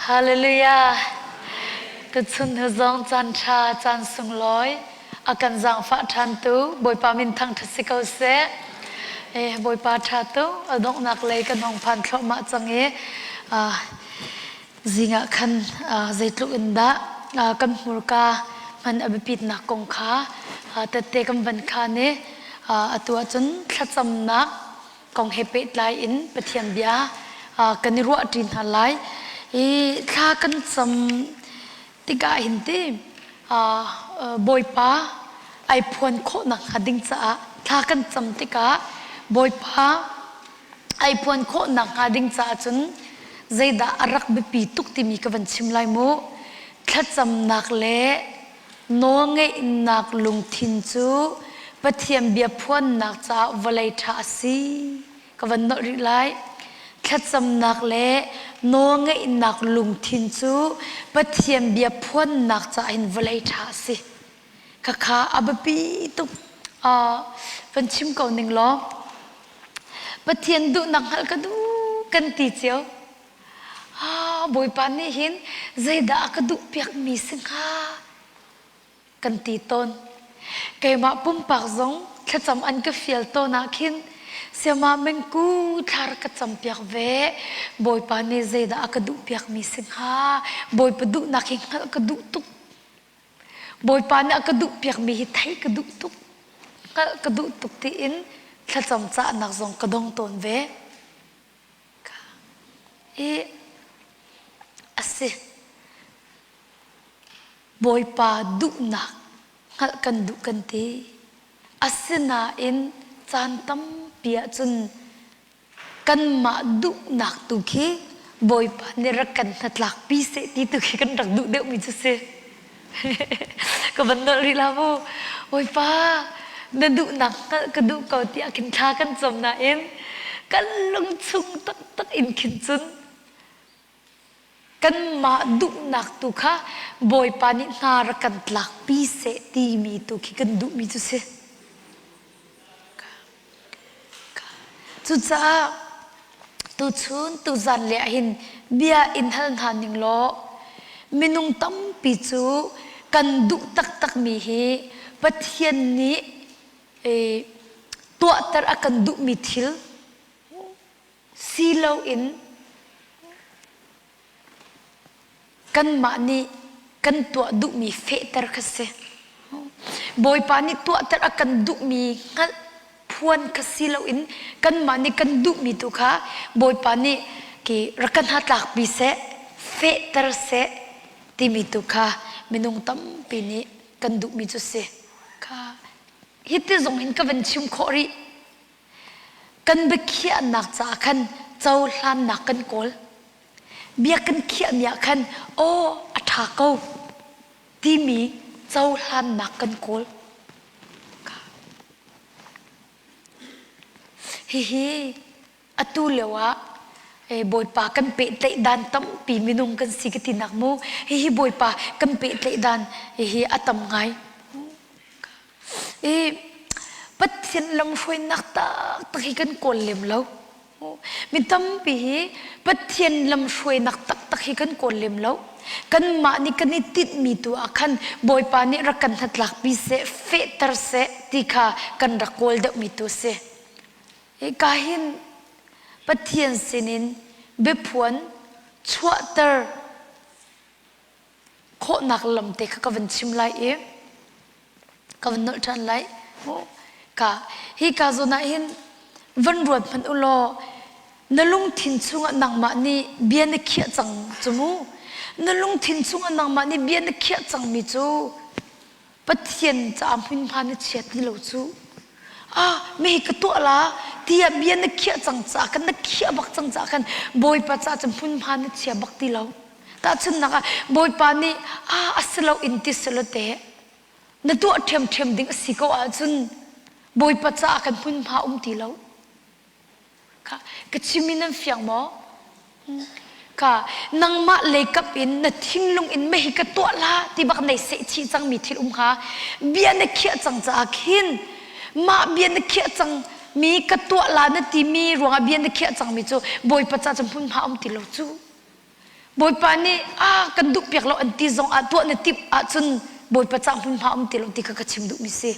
Hallelujah. Tuchun hu zong caan ṭha, caan sunglawi a kan zaangfah ṭhan tu Bawipa min thangṭhat si ko seh. Eh, Bawipa ṭha tu a donghnak lei kan hong phan thluahmah cang i ah, zing ah khan ah, zeitluk in dah ah, kan hmurka hman a biapitnak kong kha ah, tette kan van khan i ah, atu ahcun thlacamnak kong he pehtlai in Pathian bia kan i ruahṭi hna lai. I thla kan cam tikah hin ti Bawipa ai phuan khawhnak hnga ding caah thla kan cam tikah Bawipa ai phuan khawhnak hnga ding caah cun zeidah a rak biapi tuk timi ka van chim lai mu. Thlacamnak le Nawlngeihnak lungthin cu Pathian bia phuannak caah vawlei ṭha a si. Ka van nolh rih lai. Thlacamnak le nawlngeihnak lungthin cu Pathian bia phuannak caah hin vawlei ṭha a si. Khakha a biapi tuk. Uh, van chim ko ning law. Pathian duhnak hngalh ka duh kan ti cio. Ah, Bawipa nih hin zeidah a ka duhpiakmi si hnga kan ti tawn. Keimah pumpak zong thlacam an ka fial tawn ah khin siama mengku thla rak ka campiak ve. Bawipa nih zeidah a ka duhpiakmi si hnga? Bawipa duhnak hi hngalh ka duh tuk. Bawipa nih a ka duhpiakmi hi theih ka duh tuk. Hngalh ka duh tuk tiin thlacam cahnak zong ka dong tawn ve. I a si. Bawipa duhnak hngalh kan duh kan ti. Asinain caan tampi ahcun kanmah duhnak tu khi Bawipa nih rak kan hnatlakpi seh ti tu khi kan rak duh deuhmi cu si. Ka van nolh rih la mu. Bawipa, na duhnak hngalh ka duh ko tiah khin thla kan cam nain kan lungchung taktak in khin cun kanmah duhnak tu kha Bawipa nih hna rak kan tlakpi seh timi tu khi kan duhmi cu si. Cucaah tuchun tuzan le ahhin bia in hal hna ning law minung tampi cu kan duh taktakmi hi Pathian nih tuahter a kan duhmi thil si loin kanmah nih kan tuah duhmi fehter kha si. Bawipa nih tuahter a kan duhmi hngalh phuan kha si loin kanmah nih kan duhmi tu kha Bawipa nih ki rak kan hnatlakpi seh, fehter seh timi tu kha minung tampi nih kan duhmi cu si. Kha hiti zong hin ka van chim khawh rih. Kan biakhiahnak caah khan cohlannak kan kawl. Bia kan khiahmi ah khan aw a ṭha ko timi cohlannak kan kawl. Hihi atu lio ah Bawipa kan pehtlaih dan tampi minung kan si ka tinak mu. Hihi Bawipa kan pehtlaih dan hihi a tam ngai. I Pathian lamhruainak taktak hi kan kawl lem lo. Mi tampi hi Pathian lamhruainak taktak hi kan kawl lem lo. Kanmah nih kan i tinhmi tu ah khan Bawipa nih rak kan hnatlakpi seh, fehter seh ti kha kan rak kawl deuhmi tu a si. Hika hin Pathian sinin biaphuan chuahter khawhnak lam te kha ka van chim lai i ka van nolh ṭhan lai. Ka hi ka zawn ah hin van ruat hmanh u law na lungthin chungah nangmah nih bia na khiah cang cu mu. Na lungthin chungah nangmah nih bia na khiah cangmi cu Pathian caah hmunhma na chia ti lo cu. Ah, mi ka tuah la tiah bia na khiah cang caah kan na khiah bak cang caah khan Bawipa caah cun hmunhma na chia bak ti lo. Tahchunhnak ah Bawipa nih ah a si lo in ti selaw teh na tuah ṭhiamṭhiam ding a si ko ahcun Bawipa caah kan hmunhma um ti lo. Kha ka chim in nan fiang maw? Kha nangmah leikap in na thinlung in mei ka tuah la ti bak nei seh chih cangmi thil um kha bia na khiah cang caah khin mah bia na khiah cang mi ka tuah la na timi ruangah bia na khiah cangmi cu Bawipa ca cu hmunhma um ti lo cu. Bawipa nih ah kan duh piak lo an ti zong ah tuah na timh ahcun Bawipa ca hmunhma um ti lo ti kha ka chim duhmi si.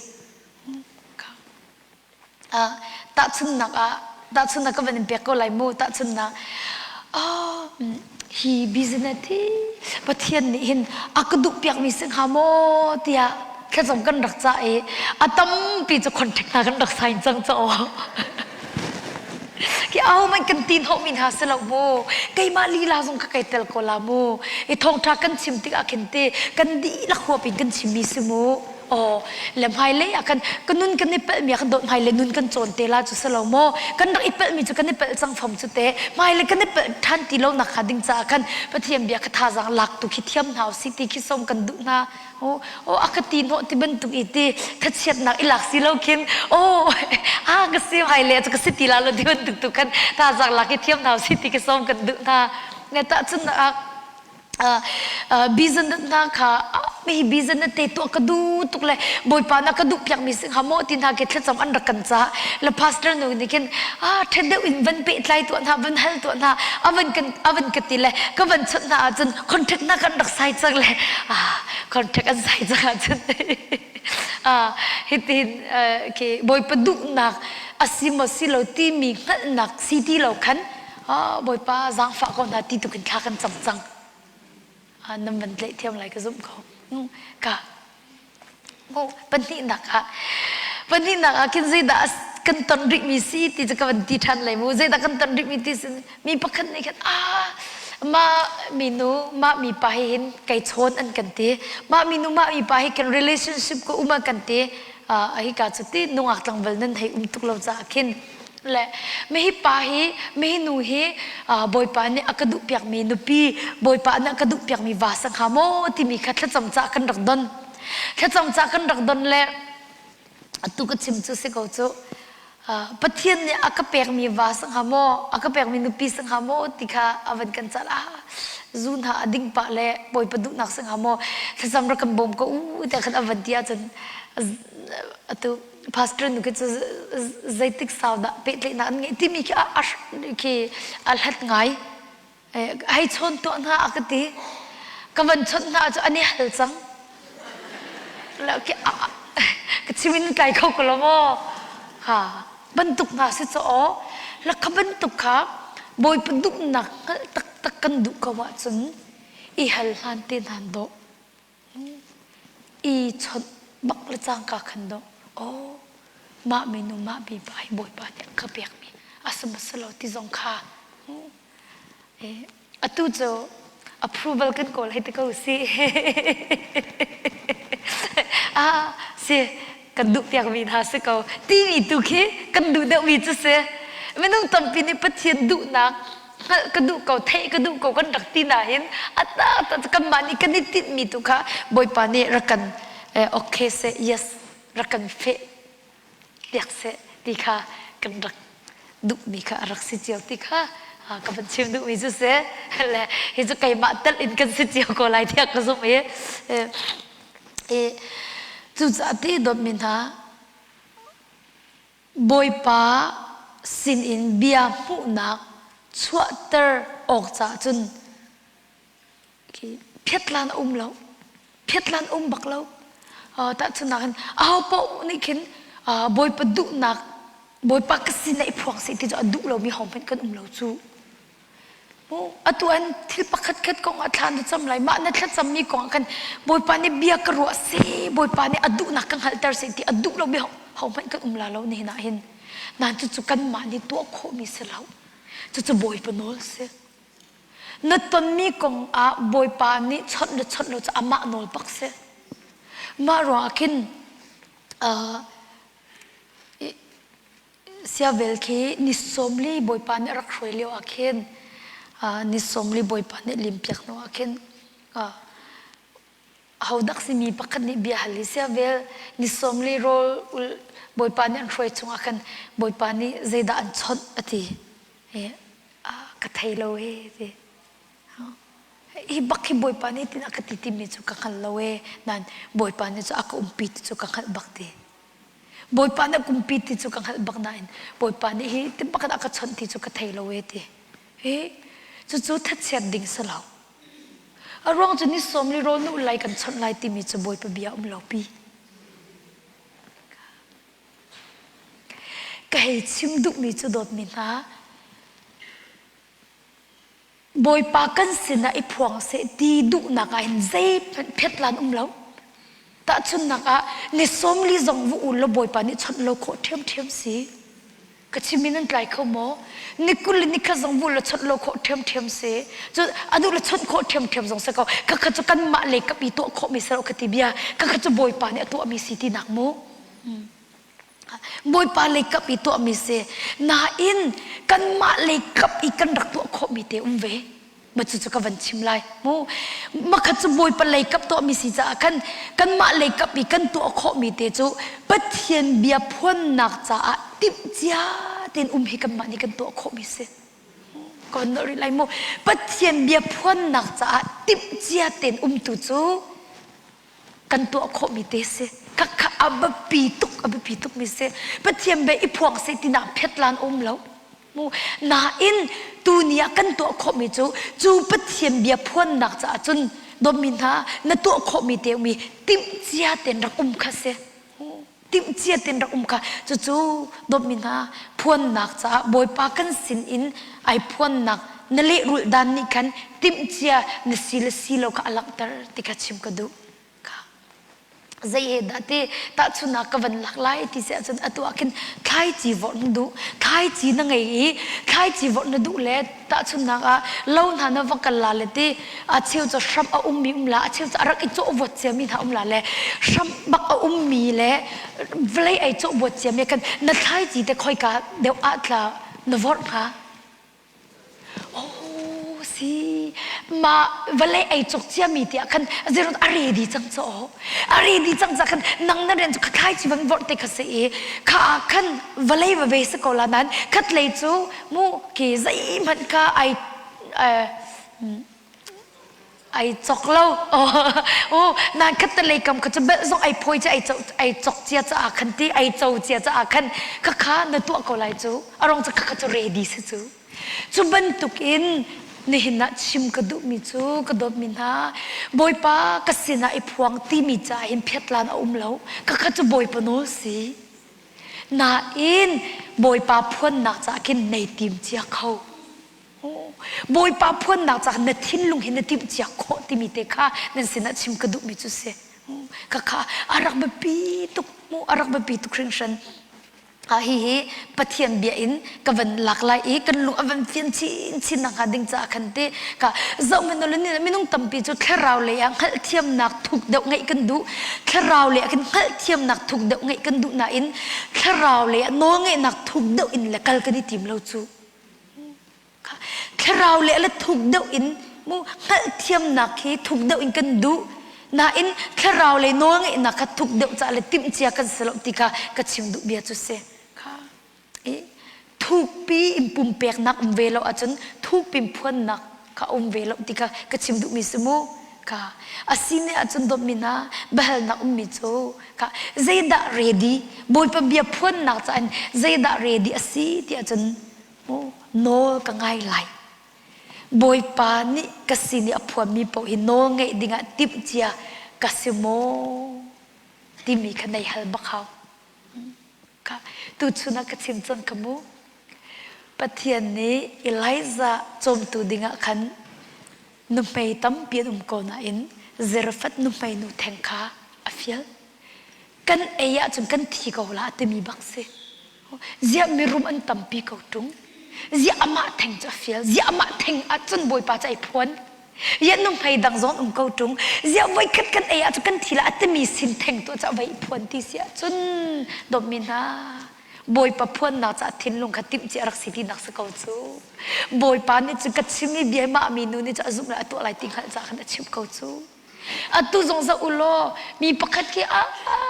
Ah, tahchunhnak ah tahchunhnak ka van in pek ko lai mu tahchunhnak oh, hi business hi Pathian nih hin a ka duh piakmi si hnga maw tiah thlacam kan rak cah i a tampi cu contract hna kan rak sign cang ca Ki au man kan tin ho min ha se lo mu keimah lila zong ka kai tel ko la mu i thawngtha kan chim tikah khin te kan dihlak huap in kan chimmi si mu aw le hmailei ah kan ka nun kan i pelh mi ah kan dawt hmailei nun kan cawn te la cu si lo maw kan rak i pelh mi cu kan i pelh cang fam cu te hmailei kan i pelh ṭhan ti lo nak kha ding caah khan Pathian bia kha thazaang lak tu khi thiam hna usih ti khi som kan duh hna aw aw a ka ti hnawh ti bantuk i ti thachiatnak i lak si lo khin aw a ka si hmailei cu ka si ti la lo ti bantuk tu khan thazaang lak i thiam hna usih ti khi som kan duh hna ne tahchun ah business hna kha hi business te tuah ka duh tuk le bawipa na ka duh piak mi si hnga maw ti hna ke thlacam an rak kan ca le pastor nu nih khin ah ṭha deuh in van pehtlai tuah hna van hal tuah hna avan kan avan ka ti le ka van chawnh hna ahcun contract na kan rak sai cang le ah contract an sai cang ahcun ah hitin ke bawipa duhnak asi maw si lo timi hngalhnak si ti lo khan Ah, Bawipa zaangfah ko hna ti tukin thla kan cam cang. Ah, nan van tlaih thiam lai ka zumh ko. Ka oh, pahnihnak ah pahnihnak ah khin zeidah kan ton rihmi si ti cu ka van ti ṭhan lai mu. Zeidah kan ton rihmi ti sin mi pakhat nih khan ah mah minu mah mi pa hi hin kai chawn an kan ti. Mah minu mah mi pa hi kan relationship ko um an kan ti. Ah, hi ka cu ti nungak tlangval nan hei um tuk lo caah khin le mihi pa hi mihi nu hi bawipa nih a ka duh piakmi nupi bawipa nih a ka duh piakmi va sa hnga maw timi kha thlacam ca kan rak don thlacam ca kan rak don le atu ka chim cu si ko cu Pathian nih a ka pekmi va sa hnga maw a ka pekmi nupi sa hnga maw ti kha a van kan cal ah zu hna a ding pah le bawipa duhnak sa hnga maw thlacam rak kan bawm ko u tiah khan a van ti ahcun atu pastor nu khi cu zeitik sau dah pehtlaihnak an ngeih timi khi a khi a hlat ngai hei chawn tuah hna a ka ti ka van chawnh hna cu an i hal cang ka chim in tlai kho ko lo maw ha bantuk hna si cu aw la kha bantuk kha bawipa duhnak hngalh taktak kan duh ko ahcun i hal hlan te hnan dawh I chawnh bak le cangka khan dawh aw mah minu mah mipa hi Bawipa nih a ka pekmi a si maw si lo ti zong kha atu cu approval kan kawl hei ti ko si ah si kan duh piakmi hna si ko timi tu khi kan duh deuhmi cu si minung tampi nih Pathian duhnak hngalh ka duh ko theih ka duh ko kan rak ti nain a ta kanmah nih kan i tinhmi tu kha Bawipa nih rak kan okay seh yes rak kan feh piak seh ti kha kan rak duhmi kha a rak si cio ti kha ka van chim duhmi cu si le hi cu keimah telh in kan si cio ko lai tiah ka zumh i cucaah ti dawtmi hna Bawipa sinin bia hmuhnak chuahter awk caah cun phiatlan a um lo. Phiatlan a um bak lo. Tahchunhnak in aho paoh nih khin Bawipa duhnak Bawipa ka sin ah i phuang seh ti cu a duh lomi hohmanh kan um lo cu. Atu an thil pakhat khat kong ah thla na cam lai. Mah na thlacammi kong ah khan Bawipa nih bia ka ruah seh, Bawipa nih a duhnak ka hngalhter seh ti a duh lomi hohmanh kan um la lo nihin ah hin. Nain cucu kanmah nih tuah khawhmi si lo. Cucu Bawipa nawl si. Na tonmi kong ah Bawipa nih chawnh le chawnh lo cu amah nawl bak si. Mah ruangah khin uh, Siavel khi ni 40 Bawipa nih a rak hruai lio ah khin ni 40 Bawipa nih limpiak hnu ah khin ahodak simi pakhat nih bia hal i siavel ni 40 rawl ul Bawipa nih an hruai chung ah khan Bawipa nih zeidah an chawnh a ti. Ka thei lo e ti. Hi bak hi Bawipa nih tin a ka ti timi cu ka hngal lo e nain Bawipa nih cu a ka umpi ti cu ka hngalh bak ti. Bawipa nih kumpi ti cu ka hngalh bak nain Bawipa nih hi ti bak in a ka chawnh ti cu ka thei lo e ti. Hi cucu thachiat ding si lo. A ruang cu ni sawm li rawl nu lai kan chawnh lai timi cu Bawipa bia um lo pi. Ka hei chim duhmi cu dawtmi hna, Bawipa kan sinah i phuang seh ti duhnak ah hin zeihmanh phetlan um lo. Tahchunhnak ah ni sawmli zong va ul law Bawipa nih chawnh lo khawh ṭhiamṭhiam si. Ka chim in nan tlai kho maw? Ni 20 le ni khat zong vu la chawnh lo khawh ṭhiamṭhiam si. Cun a duh le chawnh khawh ṭhiamṭhiam zong si ko. Khakha cu kanmah lei kap i tuah khawhmi si lo ka ti bia. Khakha cu Bawipa nih a tuahmi si tinak mu. Bawipa lei kap i tuahmi si. Nain kanmah lei kap i kan rak tuah khawhmi te um ve. Ma cucu ka van chim lai. Mu makhat cu Bawipa lei kap tuahmi si caah khan kanmah lei kap i kan tuah khawhmi te cu Pathian bia phuannak caah timhcia tein um hi kanmah nih kan tuah khawhmi si. Ka van nolh rih lai mu. Pathian bia phuannak caah timhcia tein umtu cu kan tuah khawhmi te si. Khakha a biapi tuk a biapi tukmi si. Pathian bia i phuang seh tinak phetlan um lo. Mu nain tuni ah kan tuah khawhmi cu cu Pathian bia phuannak caah cun dawtmi hna na tuah khawhmi te mi timhcia tein rak um kha si. Timhcia tein rak um kha cucu dawtmi hna phuannak caah Bawipa kan sin in ai phuannak na lehrulh dan nih khan timhcia na si le si lo kha a langhter ti kha chim ka duh. Zei he dah ti tahchunhnak ka van lak lai ti si ahcun atu ah khin thlaici vorh na duh thlaici na ngei i thlaici vorh na duh le tahchunhnak ah lo hna na va kal la le ti a cheu cu hramh a ummi um la a cheu cu a rak i cawhvuat ciami hna um la le hramh bak a ummi le vawlei ai cawhvuat ciami khan na thlaici te khoika deuh ah tla na vorh hnga Oh si mah vawlei ei cawk ciami tiah khan zeirut a ready cang cu a ready cang ca khan nang na rian cu khathlai chi van vorh te kha si i kha ah khan vawlei va ve si ko la nan khatlei cu mu ki zeihmanh kha ai ai cawk lo oh nan khattelei kam kha cu belh zong ai phawi ci ai co ai cawk cia caah khan ti ai co cia caah khan kha kha na tuah ko lai cu a rong cu kha kha cu ready si cu cu bantuk in nihin ah chim ka duhmi cu ka dawtmi hna bawipa ka sinah i phuang timi caah hin phiatlan a um lo kha kha cu bawipa nawl si nain bawipa phuannak caah khin nei tim cia kho Bawipa phuannak caah na thinlung hi na timhcia khawh timi te kha nan sinah chim ka duhmi cu si. Ka kha a rak biapi tuk mu a rak biapi tuk hringhran. Ah hihi Pathian bia in ka van lak lai i kan lung a van fian chinchin nakhnga ding caah khan ti ka zoh minung tampi cu thlarau lei ah hngalhthiamnak thuk deuh ngeih kan duh thlarau lei ah khin hngalhthiamnak thuk deuh ngeih kan duh nain thlarau lei ah nawlngeihnak thuk deuh in le kal kan i tim lo cu Thlarau le le thuk deuh in mu hngalhthiamnak hi thuk deuh in kan duh nain thlarau le nawlngeihnak kha thuk deuh caah le timhcia kan si lo ti kha ka chim duh bia cu si. Kha i thukpi in pumpeknak um ve lo ahcun thukpi in phuannak kha um ve lo ti kha ka chim duhmi si mu. Ka a si ne ahcun dawtmi hna biahalnak ummi cu ka zeidah ready Bawipa bia phuannak caah in zeidah ready a si ti ahcun nawl ka ngai lai. Bawipa nih ka sin i a phuanmi paoh hi nawl ngeih dingah timhcia ka si maw timi kha nei hal bak hau. Kha tuchun ah ka chim cang ka mu. Pathian nih Elijah cawmtu dingah khan nuhmei tampi an um ko nain Zarephath nuhmei nu theng kha a fial. Kan ei ahcun kan thi ko la timi bak si. Ziah mirum an tampi ko ṭung. Ziah amah theng cu a fial. Ziah amah theng ahcun Bawipa cu ai phuan. Ziah nuhmei dang zong um ko ṭung. Ziah voikhat kan ei ahcun kan thi la a timi sin theng tu cu a vai phuan ti si ahcun dawtmi hna Bawipa phuannak caah thinlung kha timhcia rak si tinak si ko cu. Bawipa nih cun ka chimmi bia mah mi nu nih cun a zumh le a tuah lai ti hngalh caah khan a chimh ko cu. Atu zong zoh u law mi pakhat khi ah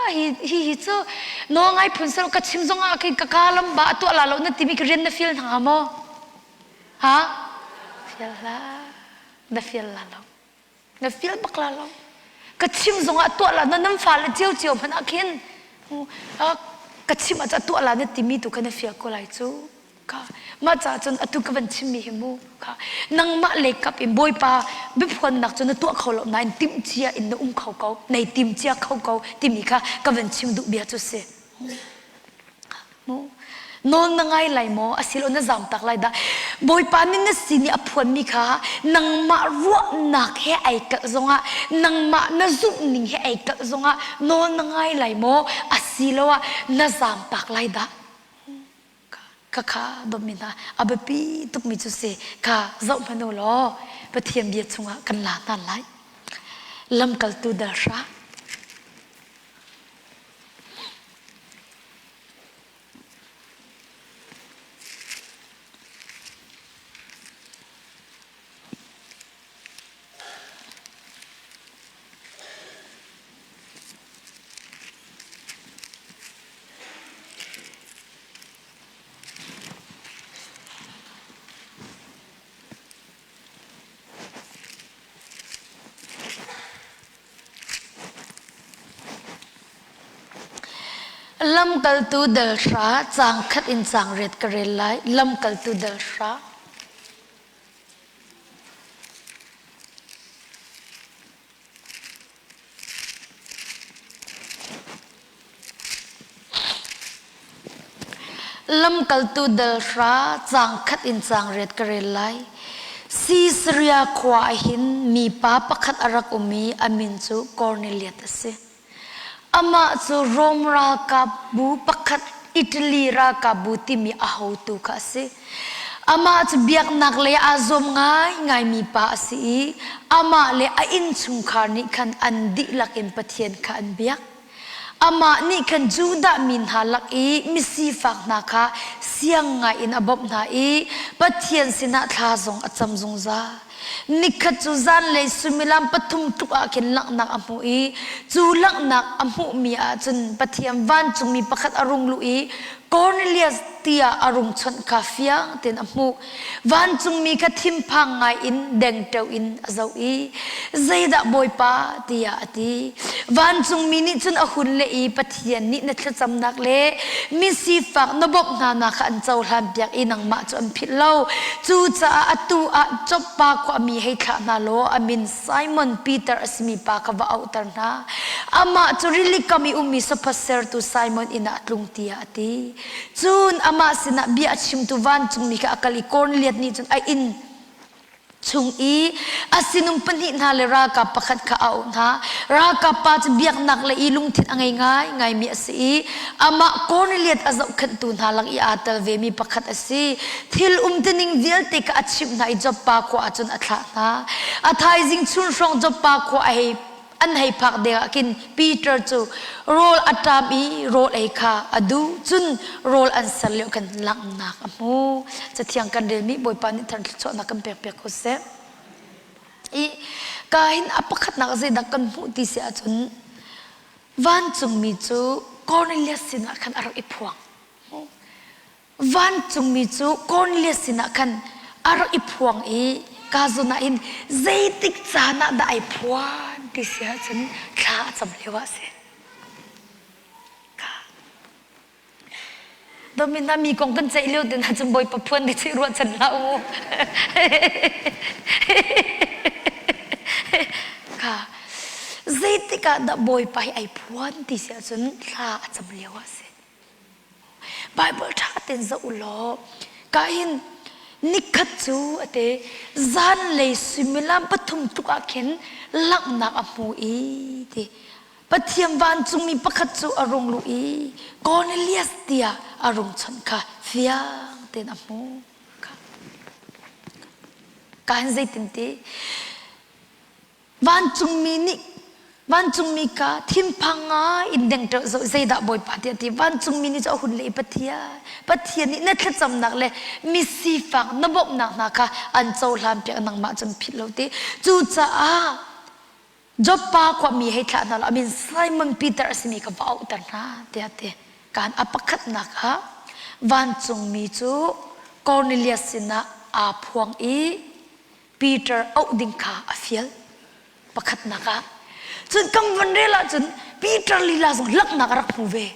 hi hi hi cu nawl ngai phun selaw ka chim zong ah khin ka ka lam ba a tuah la lo na timi ka rian na fial hna maw? Ha? Fial hlah. Na fial la lo. Na fial bak la lo. Ka chim zong ah tuah la na nan fale cio cio hmanh ah khin ka chim ah tuah la na timi tu kha na fial ko lai cu. Kha mah caah cun atu ka van chimmi hi mu kha nangmah lei kap in Bawipa biaphuannak cu na tuah kho lo nain timhcia in na um kho ko, nei timcia kho ko timi kha ka van chim duh bia cu si. Mu nawl na ngai lai maw asilo na zamtak lai dah Bawipa nih na sin i a phuanmi kha nangmah ruahnak he ai kalh zongah nangmah na zumhning he ai kalh zongah nawl na ngai lai maw asiloah na zamtak lai dah Khakha dawtmi hna a biapi tukmi cu si kha zoh hmanh u law Pathian bia chungah kan la hna lai. Lamkaltu dal hra. Lamkaltu dal hra caang khat in caang riat ka rel lai. Lamkaltu dal hra. Lamkaltu dal hra caang khat in caang riat ka rel lai. Sisaria khua ah hin mipa pakhat a rak um i a min cu Kornelias a si. Amah cu Rom ralkapbu pakhat Italy ralkapbu timi a hotu kha a si. Amah cu biaknak lei aa zuam ngaingaimi pa a si i amah le a innchungkhar nih khan an dihlak in Pathian kha an biak. Amah nih khan Judah mi hna lak i misifak hna kha siang ngaiin a bawmh hna i Pathian sinah thla zong a cam zungzal. Nikhat cu zanlei suimilam pathum tluk ah khin langhnak a hmuh i cu langhnak a hmuhmi ah cun Pathian vancungmi pakhat a rung luh i Kornelias tiah a rung chawnh kha fiang tein a hmuh. Vancungmi kha thinphang ngai in dengteo in a zoh i zeidah Bawipa tiah a ti. Vancungmi nih cun a hun leh i Pathian nih na thlacamnak le misifak na bawmh hnanak kha an cohlanpiak i nangmah cu an philh lo. Cucaah atu ah Joppa khuami hei thlah hna law a min Simon Peter a simi pa kha va auhter hna. Amah cu rili kam i ummi saphat sertu Simon inn ah a tlung tiah a ti. Cun amah sinah bia a chimtu vancungmi kha a kal i Kornelias nih cun a inn chung i a sinum pahnih hna le ralkap pakhat kha a auh hna. Ralkap pa cu biaknak le i lungthin a ngei ngaingaimi a si i amah Kornelias a zohkhenhtu hna lak i aa tel vemi pakhat a si. Thil umtuning vialte kha a chimh hna i Joppa khua ah cun a thlah hna. A thaizing chun hrawng Joppa khua a hei an hei phak deng ah khin Peter cu rawl a ṭam i rawl ei kha a duh cun rawl an ser lio khan langhnak a hmu cathiang kan relmi Bawipa nih thar thluachuahnak kan pek piak ko seh i ka hin a pakhatnak zeidah kan hmuh ti si ahcun vancungmi cu Cornelius sinah khan a rak i phuang Vancungmi cu Kornelias sinah khan a rak i phuang i ka zawn ah hin zeitik caan ah dah ai phuan ti si ahcun thla a cam lio ah a si. Domina mi kong kan ceih lio te hna cun Bawipa phuan ti cu ruahchan hlah u. Ka zeitik ah dah Bawipa hi ai phuan ti si ahcun thla a cam lio ah a si. Bible ṭha tein zoh u law kahin nikhat cu ate zanlei suimilam pathum tluk ah khin langhnak a hmu i ti Pathian vancungmi pakhat cu a rung luh i Cornelius tiah a rung chawnh kha fiang tein a hmuh. Kahin zeitin ti Vancungmi nih vancungmi ka thinphang ngai in dengṭeuh zoh zeidah Bawipa tiah a ti vancungmi nih cu a hun leh i Pathian Pathian nih na thlacamnak le misifak na bawmhnak hna kha an cohlan piak nangmah cun philh lo ti cucaah Joppa khuami hei thlah hna law a min Simon Peter a simi kha va auhter hna tiah a ti kan a pakhatnak ah vancungmi cu Cornelius sinah aa phuang i Peter auh ding kha a fial pakhatnak ah cun kan van rel ahcun Peter lila zong langhnak a rak hmu ve.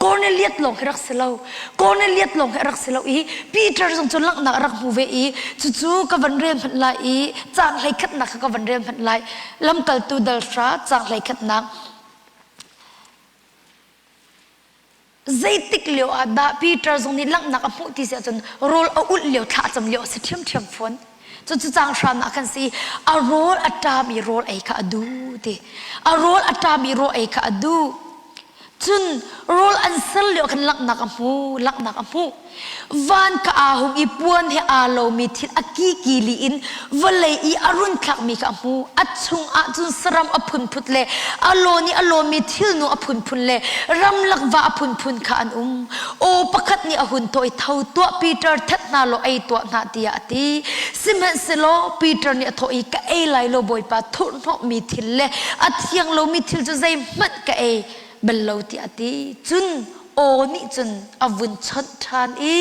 Cornelius lawng hi rak si lo. Cornelius lawng hi a rak si lo i Peter zong cu langhnak a rak hmu ve i cucu ka van rel hmanh lai i caang hleikhatnak kha ka van rel hmanh lai. Lamkaltu dal hra caang hleikhatnak. Zeitik lio ah dah Peter zong nih langhnak a hmuh ti si ahcun rawl a ulh lio thla a cam lio a si ṭhiamṭhiam fawn. Cucu caang hram ah khan si a rawl a ṭam i rawl ei kha a duh ti. A rawl a ṭam i rawl ei kha a duh. Cun rawl an ser lio khan langhnak a hmu, langhnak a hmuh. Van ka aa hung i puan he aa lomi thil a kikili in vawlei i a run thlakmi kha a hmu. A chungah cun saram a phunphut le a lawn i a lawmmi thilnu a phunphun le ramlak va a phunphun kha an um. Aw pakhat nih a hun thawh i tho tuah Peter that hna law ei tuah hna tiah a ti. Sihmanhsehlaw Peter nih a thawh i ka ei lai lo Bawipa thurhhnawhmi thil le a thiang lomi thil cu zeihmanh ka ei bal lo tiah a ti. Cun aw nih cun a vun chawnh ṭhan i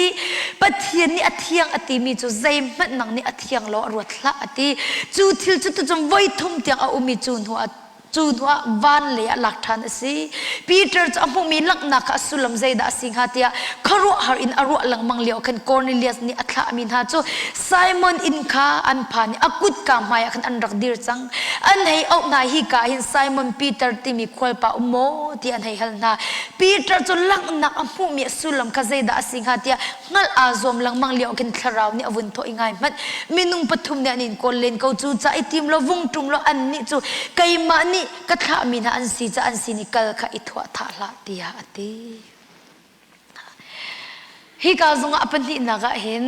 Pathian nih a thiang a timi cu zeihmanh nang nih a thiang lo a ruat hlah a ti. Cu thil cu tucun voi thum tiang a um i cu hnu ah cu hnuah van lei ah lak ṭhan a si. Peter cu a hmuhmi langhnak kha a sullam zeidah a si hnga tiah khuaruahhar in a ruah lengmang lio khan Cornelius nih a thlahmi hna cu Simon inn kha an phan i a kutka hmaiah khan an rak dir cang. An hei auh hna hika ah hin Simon Peter timi khualpa um maw tiah an hei hal hna. Peter cu langhnak a hmuhmi a sullam kha zeidah a si hnga tiah hngalh aa zuam lengmang lio khin thlarau nih a vun thawh i ngai hmanh minung pathum nih an in kawl len ko cu ca i tim law vung ṭum law annih cu keimah nih ka thlahmi hna an si ca an sin i kal kha i thuah thah hlah tiah a ti. Hika zongah a pahnihnak ah hin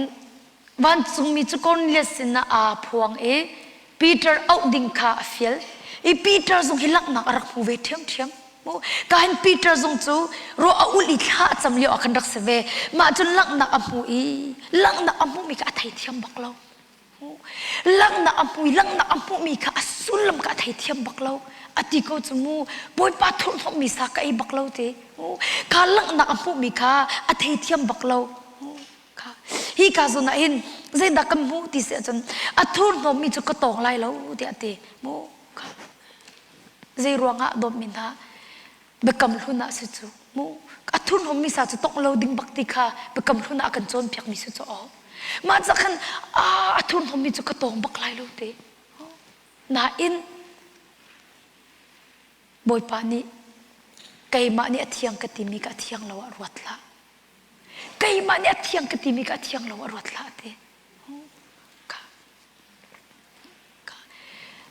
vancungmi cu Cornelius sinah aa phuang i Peter auh ding kha a fial i Peter zong hi langhnak a rak hmu ve ṭhiamṭhiam. Ka hin Peter zong cu ruah a ulh i thla a cam lio ah khan rak si ve. Mah cun langhnak a hmu i langhnak a hmuhmi kha a theithiam bak lo. Langhnak a hmu i langhnak a hmuhmi kha a sullam kha a theithiam bak lo. A ti ko cu mu Bawipa thurhhnawmhmi sa ka ei bak lo ti. Kha langhnak a hmuhmi kha a theithiam bak lo. Kha hi ka zawn ah hin zeidah kan hmuh ti si ahcun a thurhnawmmi cu ka tawng lai lo tiah a ti. Mu kha Zei ruangah dawtmi hna biakam hlun ah si cu mu a thurhnawmmi sa cu tongh lo ding bak ti kha biakam hlun ah a kan cawnpiakmi si cu aw mah ca khan a thurhnawmmi cu ka tawng bak lai lo te nain Bawipa nih keimah nih a thiang ka timi ka thiang lo ah ruat hlah keimah nih a thiang ka timi ka thiang lo ah ruat hlah te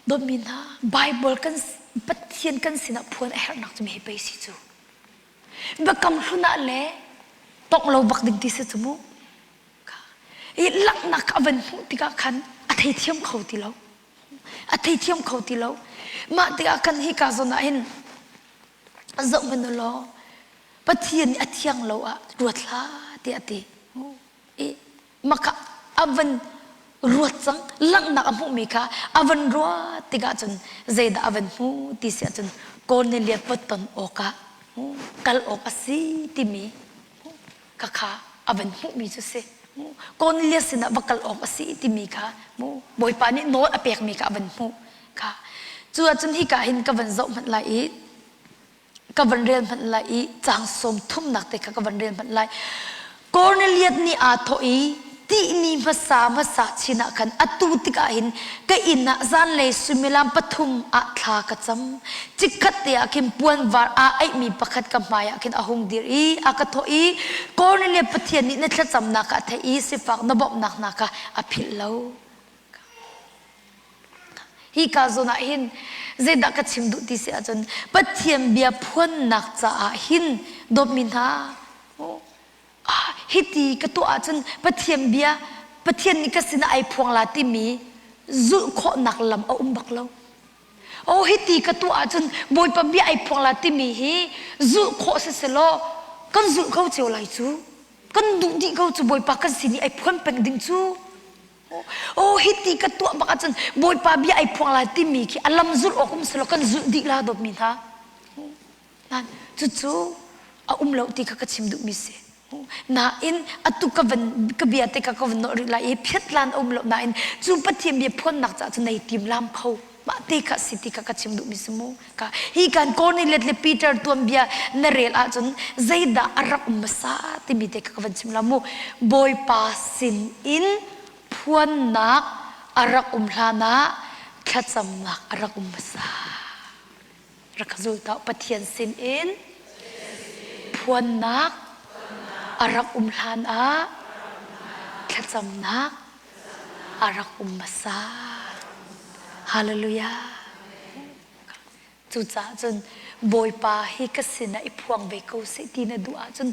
Dawtmi hna, Bible kan Pathian kan sinah phuan a herhnak cu mi pei si cu. Biakam hlun ah le tongh lo bak ding ti si cu mu. I langhnak a van hmuh tikah khan a theithiam kho ti lo. A theithiam kho ti lo. Mah tikah khan hi ka zawn ah hin zoh hmanh u law Pathian nih a thiang lo ah ruat hlah tiah a ti. I maka a van ruat cang langhnak a hmuhmi kha a van ruat tikah cun zeidah a van hmu ti si ahcun Cornelius va ton awkah kal awk a si timi kha kha a van hmuhmi cu si Cornelius sinah va kal awk a si timi kha Bawipa nih nawl a pekmi kha a van hmuh kha cu ahcun hika hin ka van zoh hmanh lai i ka van rel hmanh lai i caang sawm thumnak te kha ka van rel hmanh lai. Cornelius nih aa thawh i tihni hmasa hmasa chin ah khan atu tikah hin ka inn ah zanlei suimilam pathum ah thla ka cam. Chikkhat te ah khin puanvar aa aihmi pakhat ka hmai ah khin a hung dir i a ka thawh i Cornelius Pathian nih na thlacamnak kha a theih i sifak na bawmhnak hna kha a philh lo. Hika zawn ah hin zeidah ka chim duh ti si ahcun Pathian bia phuannak caah hin dawtmi hna ah hiti ka tuah ahcun Pathian bia Pathian nih ka sinah ai phuang la timi zulh khawhnak lam a um bak lo. Oh hiti ka tuah ahcun Bawipa bia ai phuang la timi hi zulh khawh si selaw kan zulh kho cio lai cu. Kan duh dih ko cu Bawipa kan sin i ai phuan peng ding cu. Oh hiti ka tuah bak ahcun Bawipa bia ai phuang lai timi khi a lam zulh awk um selaw kan zulh dih la dawtmi hna. Nan cucu a um lo ti kha ka chim duhmi si. Nain atu ka van ka bia te ka ka van nawh rih lai i phiatlan a um lo nain cu Pathian bia phuannak caah cun nei tim lam kho. Mah te kha si ti kha ka chim duhmi si mu. Ka hi kan Cornelius le Peter tuanbia na rel ahcun zeidah a rak um hmasa timi te kha ka van chim la mu. Bawipa sin in phuannak a rak um hlan ah thlacamnak a rak um hmasa. Rak ka zul ta Pathian sin in phuannak a rak um hlan ah thlacamnak a rak um hmasa. Hallelujah. Cucaah cun Bawipa hi ka sinah i phuang ve ko seh ti na duh ahcun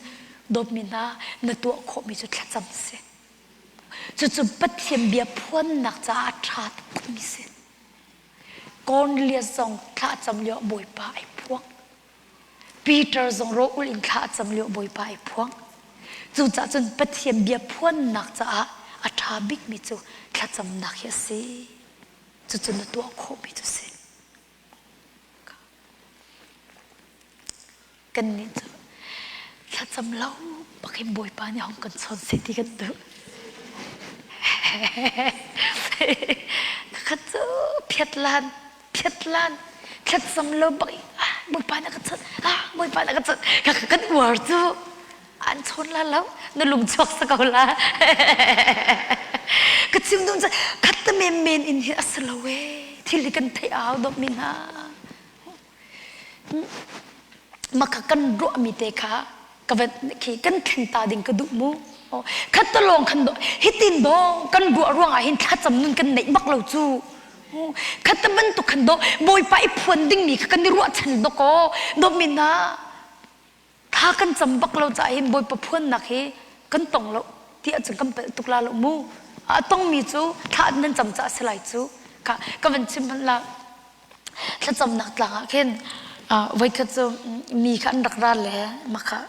dawtmi hna na tuah khawhmi cu thlacam si. Cucu Pathian bia phuannak caah a ṭha tukmi si. Cornelius zong thlacam lio Bawipa ai phuang. Peter zong rawlulh in thla a cam lio Bawipa ai phuang. Cucaah cun Pathian bia phuannak caah a ṭha bikmi cu thlacamnak hi a si. Cucu na tuah khawhmi cu si. Kannih cu thlacam lo bak in Bawipa nih hong kan chawn seh ti kan duh. Kakhat cu phiat lan phiat lan thlacam lo bak ah Bawipa na ka chawnh ah Bawipa na ka chawnh ka kan uar cu an chawn la lo na lung chuak sa ko la ka chim dum khat ta men men in hi a si lo e thil hi kan theih au dom mi hna Maka kan ruahmi te kha ka van khi kan thleng ta ding ka duh mu. Khat ta lawng khan do hitin do kan ruah ruang ah hin thlacam nun kan neih bak lo cu. Khat ta bantuk khan do Bawipa i phuan ding mi kha kan i ruahchan do ko do min ha Thla kan cam bak lo caah hin Bawipa phuannak hi kan tong lo ti ahcun kan palh tuk la lo mu. A tongmi cu thla nan cam caah si lai cu. Ka ka van chim hmanh la thlacamnak tlang ah khin voikhat cu mi kha an rak ra le maka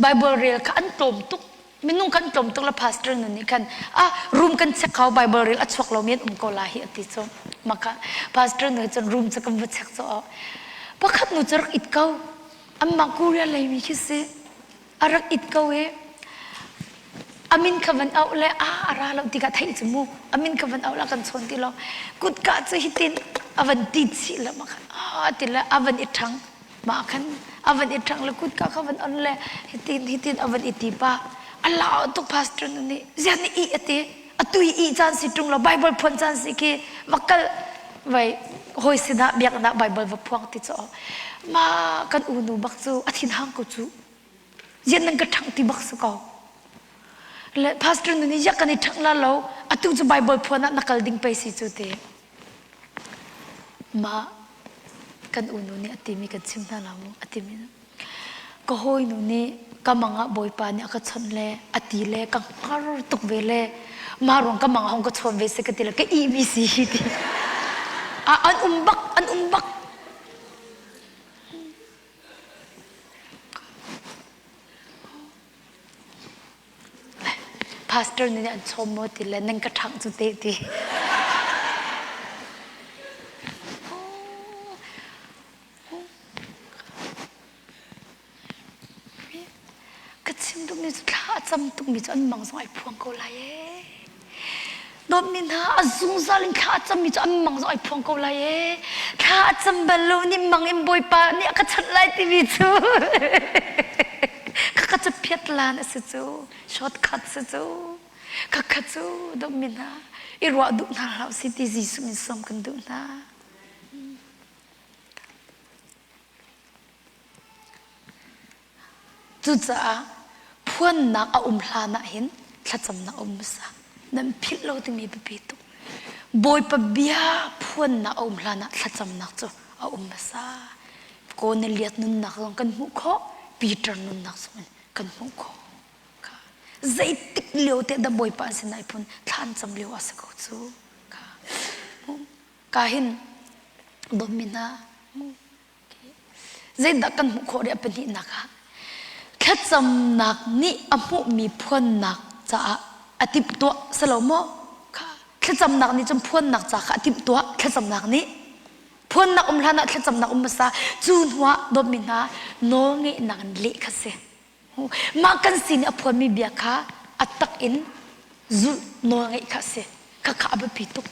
Bible rel kha an tlawm tuk minung kan tlawm tuk la pastor nun nih khan ah room kan check kho Bible rel a chuak lo mi an um ko la hi ati cu maka pastor nu cun room cu kan va check cu pakhat nu cu rak it ko amma Korea lei mi khi si a rak it ko i amin kha van auh le a a ra lo tikah theih cu mu amin kha van auh la kan chawn ti lo kutka cu hitin a van ti chih la ma khan a ti le a van i ṭhang Mah khan a van i ṭhang le kutka kha van on le hitin hitin a van i ti pah. A lau tuk pastor nu nih ziah nih ih a ti. Atu i ih caan si ṭung lo Bible phuan caan si khi va kal vai hawi sinah biakinn ah Bible va phuang ti cu ma kan unu bak cu a thinhang ko cu. Ziah nan ka ṭhangh ti bak si ko. Le pastor nu nih ziah kan i ṭhangh la lo atu cu Bible phuan ah na kal ding pei si cu ti. Mah kan unu nih a timi kan chim hna la mu a timi ka hawinu nih ka mang ah Bawipa nih a ka chawnh le a ti le ka hngar tuk ve le mah ruang ka mang ah hong ka chawn ve se ka ti le ka ihmi si hi ti an um bak an um bak Pastor nih an chawm maw ti le nan ka ṭhangh cu te ti. Ka chim duhmi cu thla a cam tukmi cu an mang zong ai phuang ko lai ee. Dawtmi hna a zungzal in thla a cammi cu an mang zong ai phuang ko lai ee. Thla a cam bal lo nih mang in Bawipa nih a ka chanh lai timi cu khakha cu phiat lan a si cu shortcut si cu khakha cu dawtmi hna i ruah duh hna hlah si ti Jesuh min sawm kan duh hna. Cucaah phuannak a um hlan ah hin thlacamnak a um hmasa. Nan philh lo timi biapi tuk. Bawipa bia phuannak a um hlan ah thlacamnak cu a um hmasa. Cornelius nunnak zong kan hmuh khawh, Peter nunnak zong in kan hmuh khawh. Zeitik lio te dah Bawipa an sinah i phun thla an cam lio a si ko cu. Ka hin dawtmi hna Zeidah kan hmuh khawh rih a pahnihnak ah thlacamnak nih a hmuhmi phuannak caah a timhtuah si lo maw? Kha thlacamnak nih cun phuannak ca kha a timhtuah thlacamnak nih phuannak um hlan ah thlacamnak um hmasa cu hnuah dawtmi hna nawlngeihnak in leh kha si. Mah kan sin i a phuanmi bia kha a tak in zulh nawlngeih kha a si. Khakha a biapi tuk.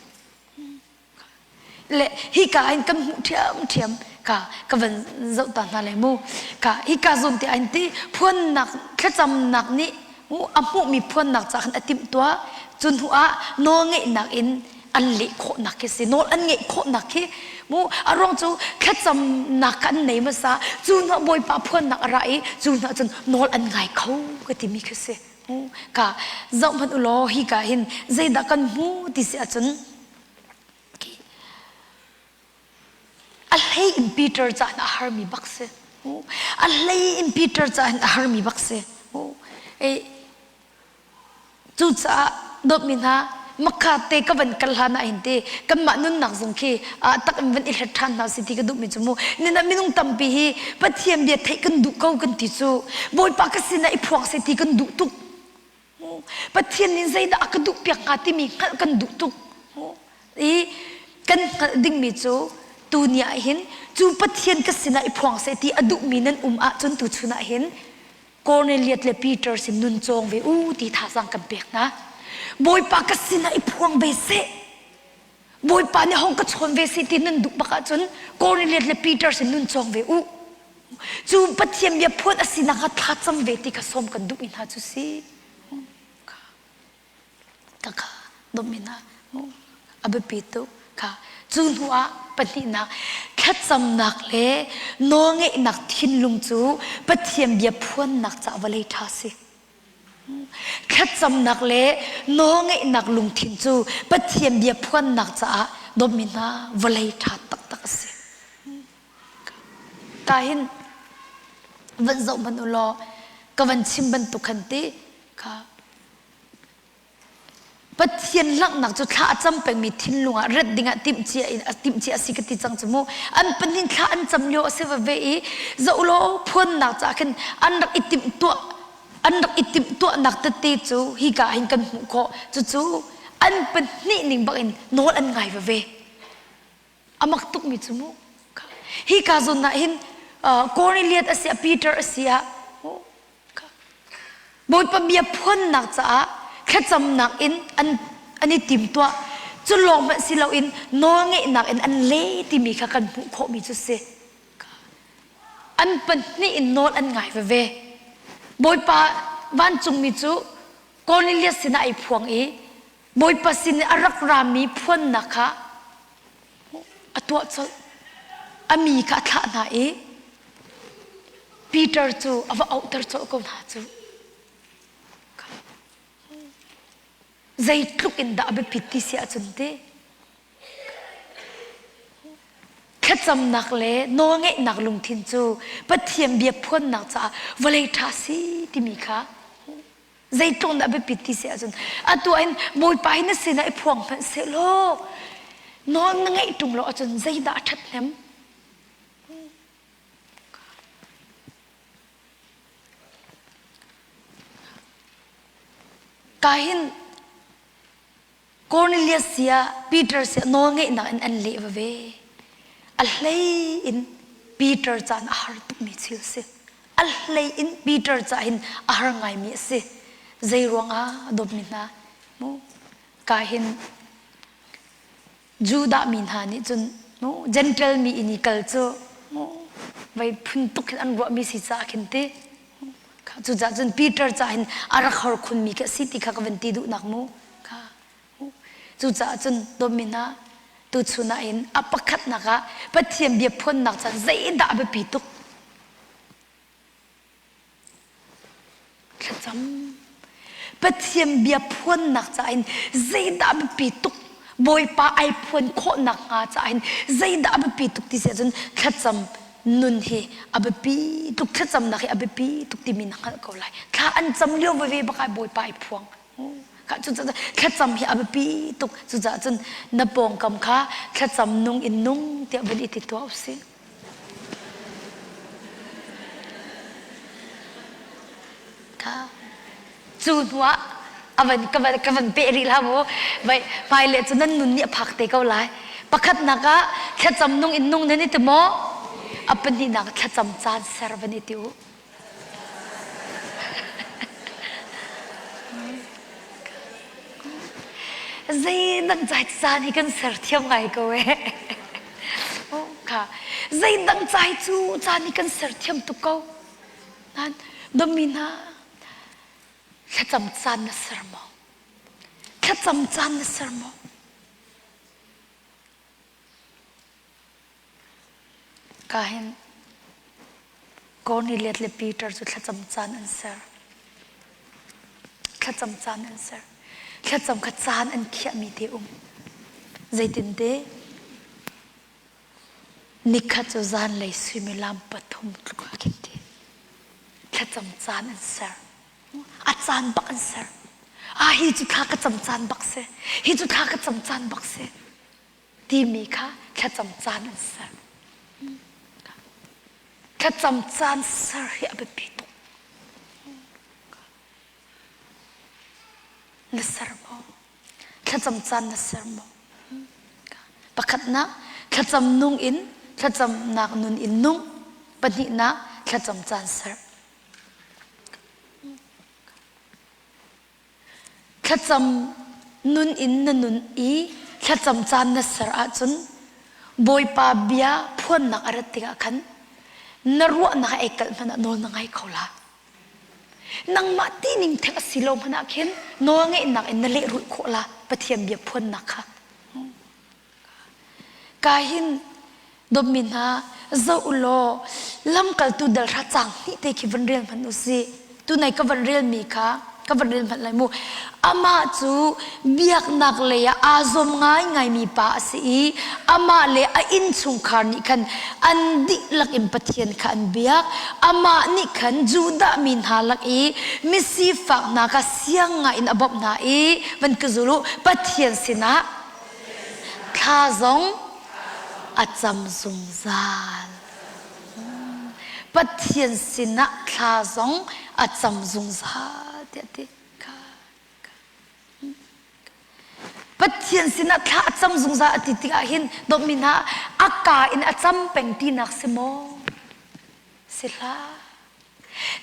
Le hika in kan hmuh ṭhiamṭhiam ka ka van zoh ta hna lai mu. Ka hika zawn te ah hin ti phuannak thlacamnak nih a hmuhmi phuannak ca khan a timhtuah. Cu hnu ah nawlngeihnak in an leh khawhnak khi si. Nawl an ngeih khawhnak khi mu a ruang cu thlacamnak kha an nei hmasa. Cu hnu ah Bawipa phuannak a ra i cu hnu ah cun nawl an ngai kho ka timi khi si. Ka zoh hmanh u law hika hin zeidah kan hmu ti si ahcun A hlei in Peter caah a harmi bak si. A hlei in Peter caah a harmi bak si. Cucaah dawtmi hna makha te ka van kal hlan ah hin te kanmah nunnak zong khi tak in van i hlet ṭhan hna si ti ka duhmi cu mu nina minung tampi hi Pathian bia theih kan duh ko kan ti cu Bawipa ka sinah i phuang seh ti kan duh tuk Pathian nih zeidah a ka duhpiak hnga timi hngalh kan duh tuk. I kan hngalh dingmi cu tuni ah hin cu Pathian ka sinah i phuang seh ti a duhmi nan um ahcun tuchun ah hin Cornelius le Peter sin nun cawng ve u ti thazaang kan pek hna. Bawipa ka sinah i phuang ve seh. Bawipa nih hong ka chawn ve seh ti nan duh bak ahcun Cornelius le Peter sin nun cawng ve u. Cu Pathian bia phuan a sinak ah thlacam ve ti kha sawm kan duhmi hna cu si. Ka kha dawtmi hna a biapi tuk kha cu hnu ah pahnihnak thlacamnak le nawlngeihnak thinlung cu Pathian bia phuannak caah vawlei ṭha si. Thlacamnak le nawlngeihnak lungthin cu Pathian bia phuannak caah dawtmi hna vawlei ṭha taktak a si. Ka hin van zoh hmanh u law ka van chim bantuk khan ti kha Pathian langhnak cu thla a cam pengmi thinlung ah ret dingah timhcia in timhcia a si ka ti cang cu mu. An pahnih thla an cam lio a si veve i zoh law phuannak caah khin an rak i timhtuah an rak i timhtuahnak tete cu hika hin kan hmuh khawh. Cucu an pahnih ning bak in nawl an ngai veve. A mak tukmi cu mu. Hika zawn ah hin Cornelius a si ah Peter a si ah Bawipa bia phuannak caah thlacamnak in an an i timtuah. Cu lawng hmanh si loin nawlngeihnak in an le timi kha kan hmuh khawhmi cu si. An pahnih in nawl an ngai veve. Bawipa vancungmi cu Cornelius sinah ai phuang i Bawipa sin i a rak rami phuannak kha a tuah colh. A mi kha a thlah hna i Peter cu a va auhter colh ko hna cu. Zeitluk in dah a biapit ti si ahcun ti thlacamnak le nawlngeihnak lungthin cu Pathian bia phuannak caah vawlei ṭha si timi kha Zeitluk dah biapit ti si ahcun atu ah hin Bawipa hi na sinah i phuang hmanh sehlaw nawl na ngeih ṭung lo ahcun zeidah a ṭhathnem? Ka hin Cornelius sia Peter sia nawlngeihnak in an leh veve. A hlei in Peter caan a har tukmi thil si. A hlei in Peter ca hin a har ngaimi a si. Zei ruangah dawtmi hna mu ka hin Judah mi hna nih cun mu Gentile mi in i kal cu mu vei phun tuk hin an ruahmi si caah khin ti Cucaah cun Peter ca hin a rak hor khunmi khi a si ti kha ka van ti duhnak mu. Kha. Cucaah cun dawtmi hna, tuchun ah hin a pakhatnak ah Pathian bia phuannak caan zeidah a biapi tuk? Thlacam. Pathian bia phuannak caah hin zeidah a biapi tuk? Bawipa ai phuan khawhnak hnga caah hin zeidah a biapi tuk ti si ahcun thlacam nun hi a biapi tuk thlacamnak hi a biapi tuk timi na hngalh ko lai. Thla an cam lio veve bak ah Bawipa ai phuang. Thlacam hi a biapi tuk. Cucaah cun na pawngkam kha thlacam nung in nung tiah van i ti tuah usih. Cu hnuah a van ka van ka van peh rih hlah mu. Vai hmailei cu nan nun nih a phak te ko lai. Pakhatnak ah thlacam nung in nung nan i ti maw? A pahnihnak ah thlacam caan ser van i ti u. Zei nan cai caan hi kan ser thiam ngai ko eh. Kha zeidang ca hi cu caan hi kan ser thiam tuk ko. Nan dawmi hna thlacam caan na ser maw? Thlacam caan na ser maw? Ka hin Cornelius le Peter cu thlacam caan an ser. Thlacam caan an ser. Thlacam kha caan an khiahmi te um. Zeitinte nikhat cu zanlei suimilam pathum tluk ah khin ti. Thlacam caan an ser. A caan bak an ser. Ah hi cu thla ka cam caan bak si. Hi cu thla ka cam caan bak si. Timi kha thlacam caan an ser. Thlacam caan ser hi a biapi tuk. Na ser maw? Thlacam caan na ser maw? Pakhatnak, thlacam nung in thlacamnak nun in nung. Pahnihnak, thlacam caan ser. Thlacam nun in na nun i thlacam caan na ser ahcun Bawipa bia phuannak a rat tikah khan na ruahnak ei kalh hmanh ah nawl na ngai kho la. Nangmah tining theng a si lo hmanh ah khin nawlngeihnak in na lehrulh khawh la Pathian bia phuannak kha. Ka hin dawtmi hna zoh u law lamkaltu dal hra caang hnih te khi van rel hmanh u sih. Tunai ka van relmi kha ka van rel hmanh lai mu. Amah cu biaknak lei ah aa zuam ngaingaimi pa a si i amah le a innchungkhar nih khan an dihlak in Pathian kha an biak. Amah nih khan Judah mi hna lak i misifak hna kha siang ngai in a bawmh hna i van ka zul u Pathian sinah Thla zong a cam zungzal. Pathian sinah thla zong a cam zungzal tiah a ti. Pathian sinah thla a cam zungzal a ti tikah hin dawtmi hna a ka in a cam peng tinak si maw? Si hlah.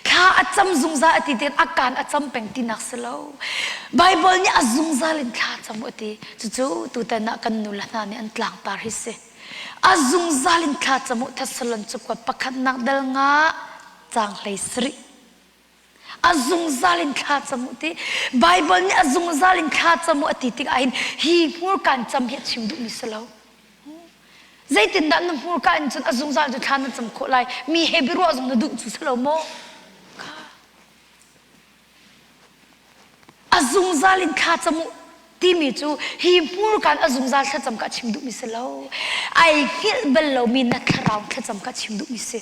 Thla a cam zungzal a ti tiin a kaan a cam peng tinak si lo. Baibal nih a zungzal in thla cam u a ti. Cucu tutan ah kan nule hna nih an tlangtar hi si. A zungzal in thla cam u Thessalon cakuat pakhatnak dal nga caang hlei sarih. A zungzal in thla cam u ti. Baibal nih a zungzal in thla cam u a ti tikah hin hi hmurkaan cam hi a chim duhmi si lo. Zeitindah na hmurka in cun a zungzal cu thla na cam khawh lai? Mi he biaruah zong na duh cu si lo maw? A zungzal in thla cam u timi cu hi hmurka in a zungzal thlacam ka chim duhmi si lo. Ai hngilh bal lomi na thlarau thlacam ka chim duhmi si.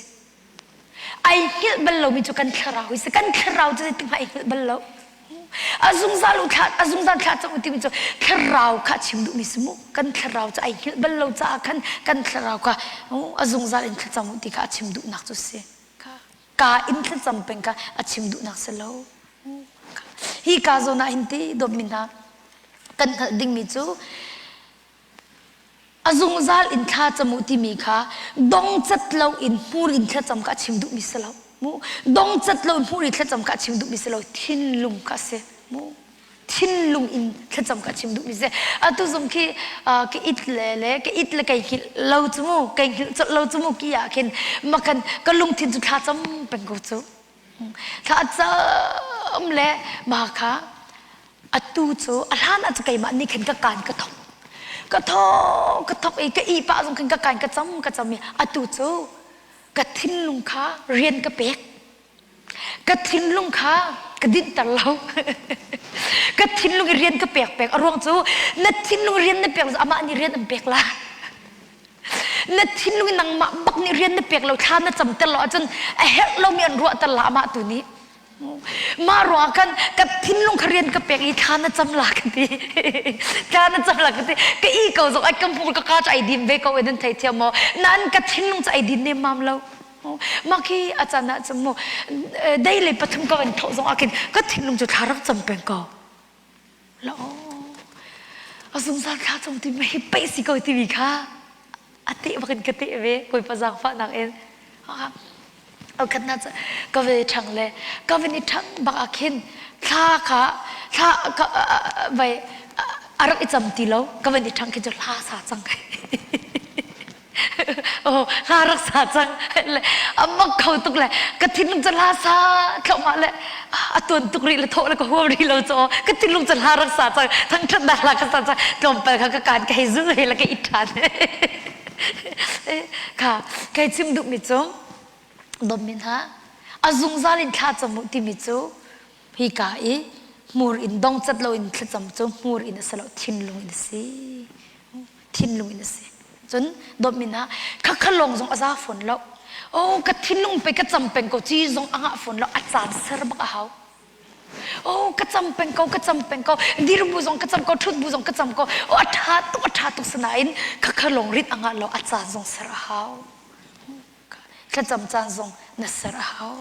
Ai hngilh bal lomi cu kan thlarau hi si. Kan thlarau cu zeitik hmanh ai hngilh bal lo. A zungzal u thla a zungzal thla cang u timi cu thlarau kha chim duhmi si mu. Kan thlarau cu ai hngilh bal lo caah khan kan thlarau kha a zungzal in thlacam u ti kha a chim duhnak cu si. Ka in thlacam peng kha a chim duhnak si lo. Hi ka zawn ah hin ti dawtmi hna kan hngalh dingmi cu A zungzal in thla cam u timi kha dongcat lo in hmur in thlacam kha a chim duhmi si lo. Mu dongcat lo in hmur in thlacam kha a chim duhmi si lo. Thinlung kha a si. Mu thinlung in thlacam kha a chim duhmi si. Atu zong khi ka it le le ka it le kai hngilh lo cu mu kai hngilh colh lo cu mu ki ah khin makan ka lungthin cu thla cam peng ko cu. Thla cam le mah kha atu cu a hlan ah cu keimah nih khin ka kaan ka thok ka thok ka thok i ka ih pah zong khin ka kaan ka cam ka cam i atu cu ka thinlung kha rian ka pek ka thinlung kha ka dinhter lo ka thinlung i rian ka pek pek a ruang cu na thinlung rian na pek amah nih rian an pek la na thinlung i nangmah bak nih rian na pek lo thla na camter lo ahcun a herh lomi an ruahter la amah tu nih mah ruangah khan ka thinlung kha rian ka pek i thla na cam la ka ti thla na cam la ka ti ka i ko zong ai ka hmur ka ka cu ai dim ve ko nan thei thiam maw nan ka thinlung cu ai din nemmam lo mah khi a can ah cun mu dei le pathum ka van thawh zong ah khin ka thinlung cu thla rak cam peng ko La a zungzal thla cam ti hi peih si ko timi kha a teh bak in ka teh ve Bawipa zaangfahnak in au khat na ka ve ṭhang le ka van i ṭhang bak ah khin thla kha thla ka vai a rak i cam ti lo ka van i ṭhang khi cu hla sa cang. Oh, hla rak sa cang. Le a mak kho tuk le ka thinlung cu hla sa thlohmah le a tuan tuk rih le thawh le ka huam rih lo cu ka thinlung cu hla rak sa cang. Thangṭhatnak hla ka sa cang. Tlawmpal kha ka kaan ka hei zul he le ka it ṭhan. Kha kai chim duhmi cu dawtmi hna a zungzal in thla cam u timi cu hika i hmur in dongcat loin thlacam cu hmur in a si lo thinlung in a si thinlung in a si cun dawtmi hna khakha lawng zong a za fawn lo oh ka thinlung pe ka cam peng ko ci zong a ngah fawn lo a caan ser bak a hau oh ka cam peng ko ka cam peng ko dir bu zong ka cam ko thut bu zong ka cam ko oh a tha tuk a tha tuk sinain khakha lawng rit a ngah lo a caan zong ser a hau thlacam caan zong na ser a hau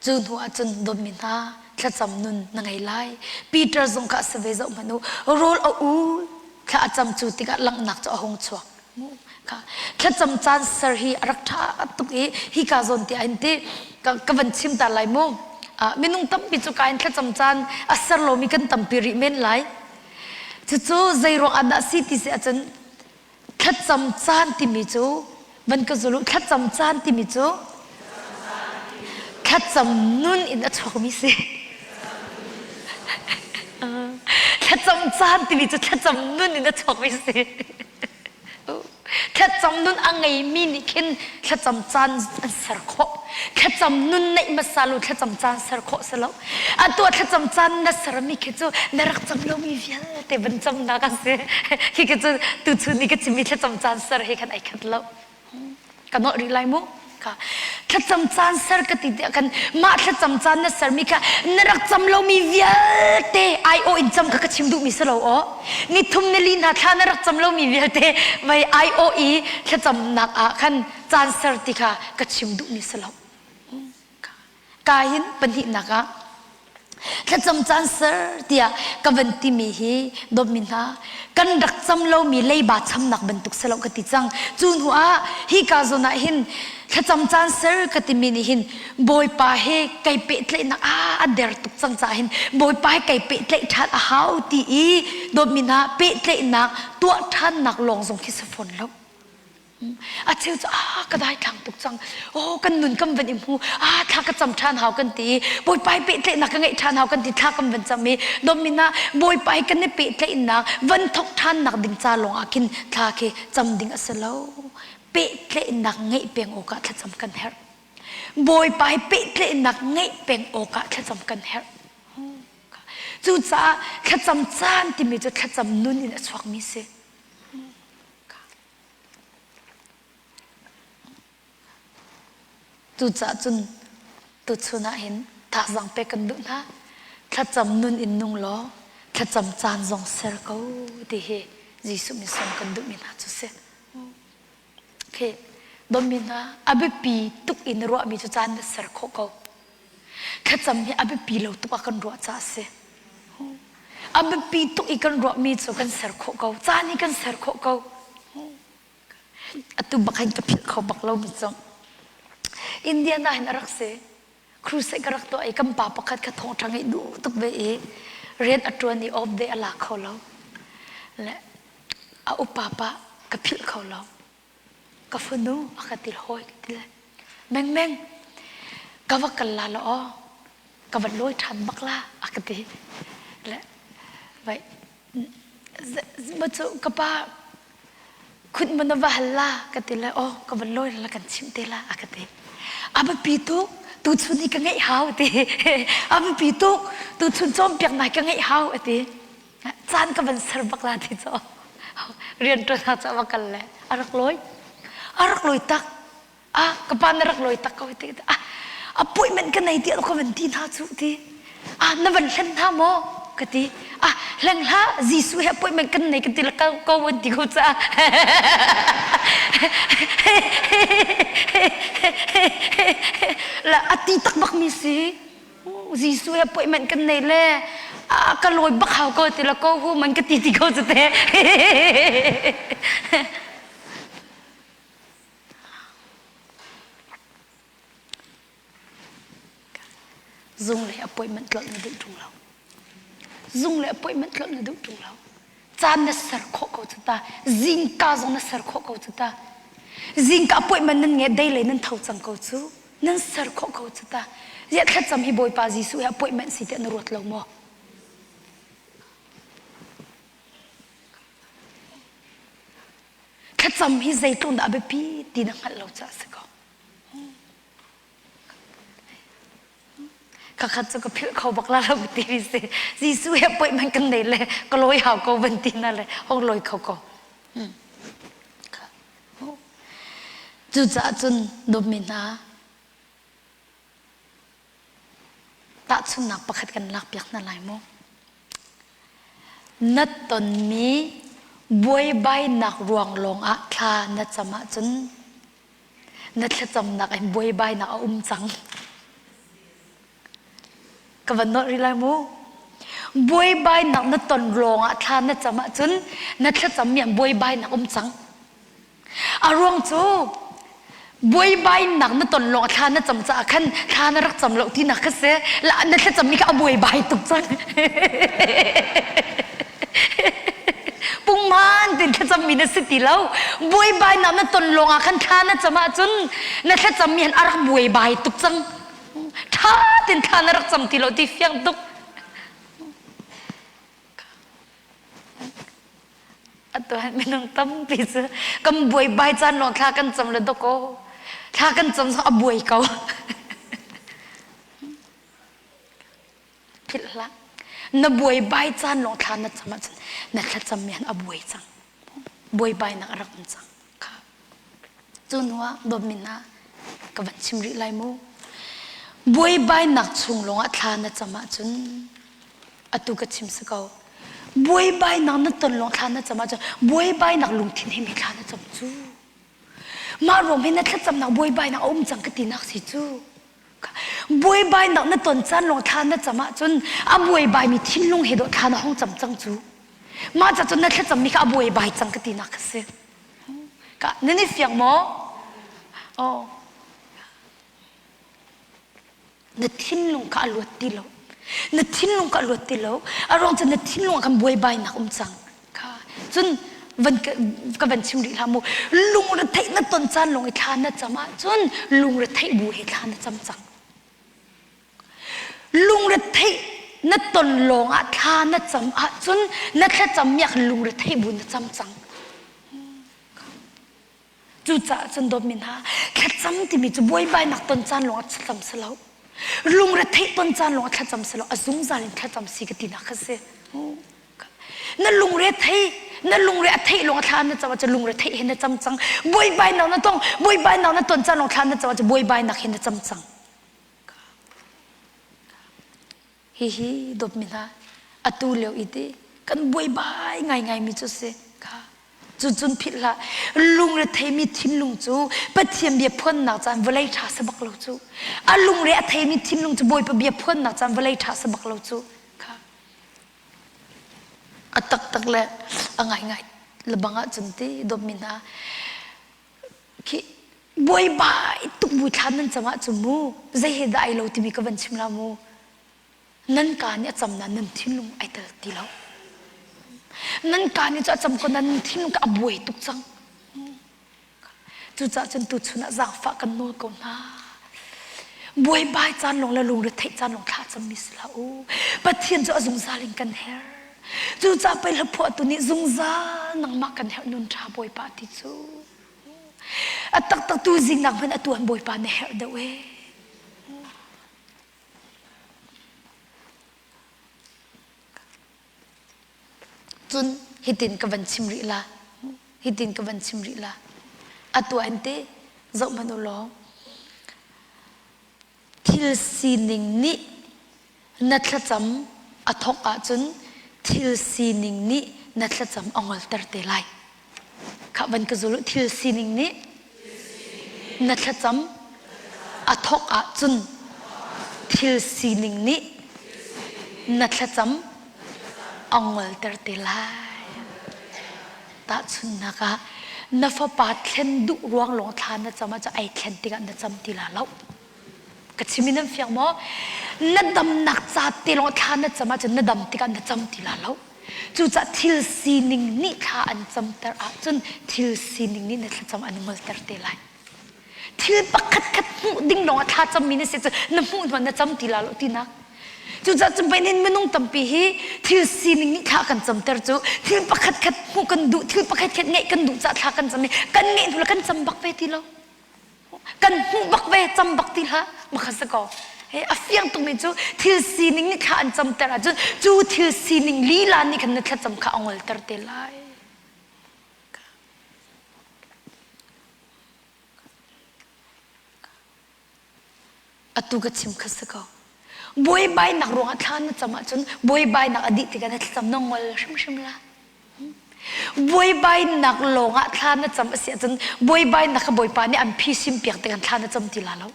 Cu hnu ah cun dawtmi hna thlacam nun na ngei lai. Peter zong kha a si ve zoh hmanh u. Rawl a u thla a cam cu tikah langhnak cu a hung chuak. Kha thlacam caan ser hi a rak ṭha tuk i hika zawn ti ah hin ti ka van chim ta lai mu. Minung tampi cu ka in thlacam caan a ser lomi kan tampi rih men lai. Cucu zei ruang ah dah si ti si ahcun Thlacam caan timi cu van ka zul u thlacam caan timi cu thlacam nun in a chuakmi si. Thlacam caan timi cu thlacam nun in a chuakmi si. Thlacam nun a ngeimi nih khin thlacam caan an ser khawh. Thlacam nun neih hmasa lo thlacam caan ser khawh si lo. Atu ah thlacam caan na sermi khi cu na rak cam lomi vialte van camnak a si. Khi khi cu tuchun i ka chimmi thlacam caan ser he khan ai khat lo. Ka nolh rih lai mu. Kha thlacam caan ser ka ti tiah khan mah thlacam caan na sermi kha na rak cam lomi vialte aiawh in cam kha ka chim duhmi si lo aw. Ni thum ni li hna thla na rak cam lomi vialte mei aiawh i thlacamnak ah khan caan ser ti kha ka chim duhmi si lo. Kain pahnihnak ah thlacam caan ser tiah ka van timi hi dawtmi hna kan rak cam lomi leiba chamnak bantuk si lo ka ti cang. Cu hnu ah hika zawn ah hin thlacam caan ser ka timi nih hin Bawipa he kai pehtlaihnak ah a der tuk cang caah hin Bawipa he kai pehtlaih ṭhan a hau ti i dawtmi hna pehtlaihnak tuah ṭhannak lawng zong khi si fawn lo. A cheu cu ah ka daithlang tuk cang. Oh kan nun kan van i hmu. Ah thla ka cam ṭhan hau kan ti. Bawipa hi pehtlaihnak ka ngeih ṭhan hau kan ti. Thla kan van cam i domina Bawipa hi kan i pehtlaihnak van thok ṭhannak ding ca lawng ah khin thla khi cam ding a si lo. Pehtlaihnak ngeih peng awkah thlacam kan herh. Bawipa hi pehtlaihnak ngeih peng awkah thlacam kan herh. Cucaah thlacam caan timi cu thlacam nun in a chuakmi si. Cucaah cun tuchun ah hin thazaang pek kan duh hna. Thlacam nun in nung law thlacam caan zong ser ko ti hi Jesuh min sawm kan duhmi hna cu si. Okay. Dawtmi hna, a biapi tuk in ruahmi cu caan na ser khawh ko. Thlacam hi a biapi lo tuk ah kan ruah caah a si. A biapi tuk i kan ruahmi cu kan ser khawh ko. Caan hi kan ser khawh ko. Atu bak hin ka philh kho bak lo mi cu. Indiana hin a rak si. Crusade ka rak tuah i kan pa pakhat kha thawngṭha ngeih duh tuk ve i rian a ṭuan i off day a la kho lo. Le a upa pa ka philh kho lo. Ka fanu a ka ti hawi ka ti le mengmeng ka va kal la law aw ka va lawi ṭhan bak la a ka ti le vai ma cu ka pa khut ma na va hal la ka ti le aw ka va lawi la kan chimh te la a ka ti a biapi tuk tuchun hi ka ngeih hau ti a biapi tuk tuchun cawnpiak nai ka ngeih hau a ti caan ka van ser bak la ti cu rian ṭuan ah cu va kal le a rak lawi a rak lawi tak ah ka pa na rak lawi tak ko ti ah appointment ka nei ti ka van ti hna cu ti ah na van hlen hna maw ka ti ah hleng hlah Jesuh he appointment kan nei ka ti la ko van ti ko ca la a ti tak bak mi si Jesuh he appointment kan nei le ka lawi bak hau ko ti la ko hu man ka ti ti ko cu te. Zung le appointment tlolh na duh ṭung lo. Zung le appointment tlolh na duh ṭung lo. Caan na ser khawh ko cu ta. Zingka zong na ser khawh ko cu ta. Zingka appointment nan nge dei le nan tho cang ko cu. Nan ser khawh ko cu ta. Ziah thlacam hi Bawipa Jesuh he appointment si tiah na ruat lo maw? Thlacam hi zeitluk dah a biapi ti na hngalh lo caah a si ko. Kakhat cu ka philh kho bak la lo ti mi si. Jesuh he appointment kan nei le ka lawi hau ko van ti na le hong lawi kho ko. Cucaah cun dawtmi hna tahchunhnak pakhat kan lakpiak hna lai mu. Na tonmi buaibainak ruang lawngah thla na cam ahcun na thlacamnak in buaibainak a um cang. Ka van nolh rih lai mu. Buaibainak na ton lawngah thla na cam ahcun na thlacammi ah buaibainak um cang. A ruang cu buaibainak na ton lawng thla na cam caah khan thla na rak cam lo tinak kha si. La na thlacammi kha a buaibai tuk cang. Pungman tin thlacammi na si ti lo. Buaibainak na ton lawngah khan thla na cam ahcun na thlacammi han a rak buaibai tuk cang. Ṭha tin thla na rak cam ti lo ti fiang tuk. Atu han minung tampi cu kan buaibai caan lawng thla kan cam le dawkaw thla kan cam zong a buai ko. Philh hlah. Na buaibai caan lawng thla na cam ahcun na thlacam mi han a buai cang. Buaibainak a rak um cang. Kha. Cu hnu ah dawtmi hna ka van chim rih lai mu. Buaibainak chung lawngah thla na cam ahcun atu ka chim si ko. Buaibainak na ton lawng thla na cam ahcun buaibainak lungthin he mi thla na cam cu. Mah ruang hi na thlacamnak buaibainak a um cang ka tinak si cu. Buaibainak na ton caan lawng thla na cam ahcun a buaibaimi thinlung he dawh thla na hong cam cang cu. Mah ca cun na thlacammi kha a buaibai cang ka tinak ka si. Ka nan i fiang maw? Oh. Na thinlung kha a luat ti lo. Na thinlung kha a luat ti lo. A ruang cu na thinlung ah khan buaibainak um cang. Kha cun van ka van chim rih hlah mu. Lungretheih na ton caan lawng i thla na cam ahcun lungretheih bu he thla na cam cang. Lungretheih na ton lawng ah thla na cam ahcun na thlacam mi ah khan lungretheih bu na cam cang. Cucaah cun dawtmi hna, thlacam timi cu buaibainak ton caan lawng ah thlacam si lo. Lungretheih ton caan lawng ah thlacam si lo. A zungzal in thlacam si ka tinak kha si. Na lungre thei, na lungre a theih lawng ah thla na cam ahcun lungre theih he na cam cang. Buaibainak na tong, buaibainak na ton caan lawng thla na cam ahcun buaibainak he na cam cang. Hihi dawtmi hna, atu lio i ti kan buaibai ngaingaimi cu si kha. Cucun philh hlah, lungretheimi thinlung cu Pathian bia phuannak caan vawlei ṭha si bak lo cu. A lungre a theimi thinlung cu Bawipa bia phuannak caan vawlei ṭha si bak lo cu. Kha. A taktak le a ngaingai lebang ahcun ti dawtmi hna, khi buaibai tuk bu thla nan cam ahcun mu zei he dah ai lo timi ka van chim la mu nan ka nih a cam na nan thinlung ai tel ti lo nan ka nih cu a cam ko nan thinlung ka a buai tuk cang cucaah cun tuchun ah zaangfah kan nawl ko hna buaibai caan lawng le lungretheih caan lawng thla cammi si hlah u Pathian cu a zungzal in kan herh cucaah pei hlaphuahtu nih zungzal nangmah kan herh nun ṭha Bawipa ti cu A taktak tu zingnak hmanh atu an Bawipa na herh deuh ee. Cun hitin ka van chim rih la. Hitin ka van chim rih la. Atu an te zoh hmanh u law thil sining nih na thlacam a thawk ahcun thil sining nih na thlacam a ngolter te lai. Khah van ka zul u thil sining nih na thlacam a thawk ahcun thil sining nih na thlacam a ngolter te lai. Tahchunhnak ah na fapa thlen duh ruang lawng thla na cam ahcun ai thlen tikah na cam ti la lo. Ka chim in nan fiang maw? Na damnak ca te lawng thla na cam ahcun na dam tikah na cam ti la lo. Cucaah thil sining nih thla an camter ahcun thil sining nih na thlacam an ngolter te lai. Thil pakhat khat hmuh ding lawngah thla cammi na si cu na hmuh hnuah na cam ti la lo tinak. Cucaah cu benin minung tampi hi thil sining nih thla kan camter cu thil pakhat khat hmuh kan duh, thil pakhat khat ngeih kan duh caah thla kan cam i kan ngeih hnu le kan cam bak ve ti lo. Kan hmuh bak ve, cam bak ti hlah. Makha si ko. He a fiang tukmi cu thil sining nih thla an camter ahcun cu thil sining lila nih khan na thlacam kha a ngolter te lai. Atu ka chim kha si ko. Buaibainak ruangah thla na cam ahcun buaibainak a dih tikah na thlacam na ngol hrimhrim la. Buaibainak lawngah thla na cam a si ahcun buaibainak kha Bawipa nih an phisim piak tikah thla na cam ti la lo.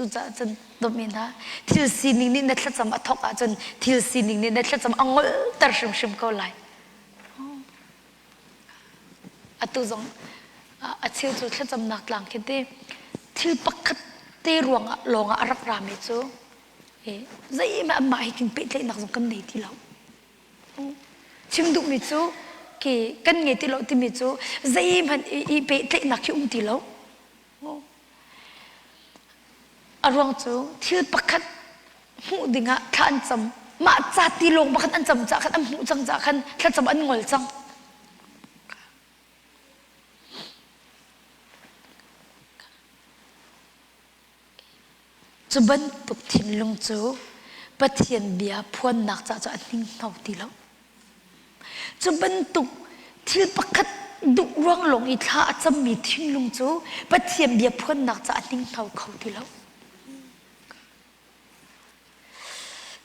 Cucaah cun dawtmi hna, thil sining nih na thlacam a thawk ahcun thil sining nih na thlacam a ngolter hrimhrim ko lai. Atu zong a cheu cu thlacamnak tlang khi ti thil pakhat te ruangah lawngah a rak rami cu zeihmah anmah he kin pehtlaihnak zong kan nei ti lo. Chim duhmi cu khi kan ngei ti lo timi cu zeihmanh i pehtlaihnak khi um ti lo. A ruang cu thil pakhat hmuh dingah thla an cam. Mah ca ti lawng pakhat an cam cah khan an hmuh cang cah khan thlacam an ngol cang. Cu bantuk thinlung cu Pathian bia phuannak ca cu a hninghno ti lo. Cu bantuk thil pakhat duh ruang lawng i thla a cammi thinlung cu Pathian bia phuannak ca a hninghno kho ti lo.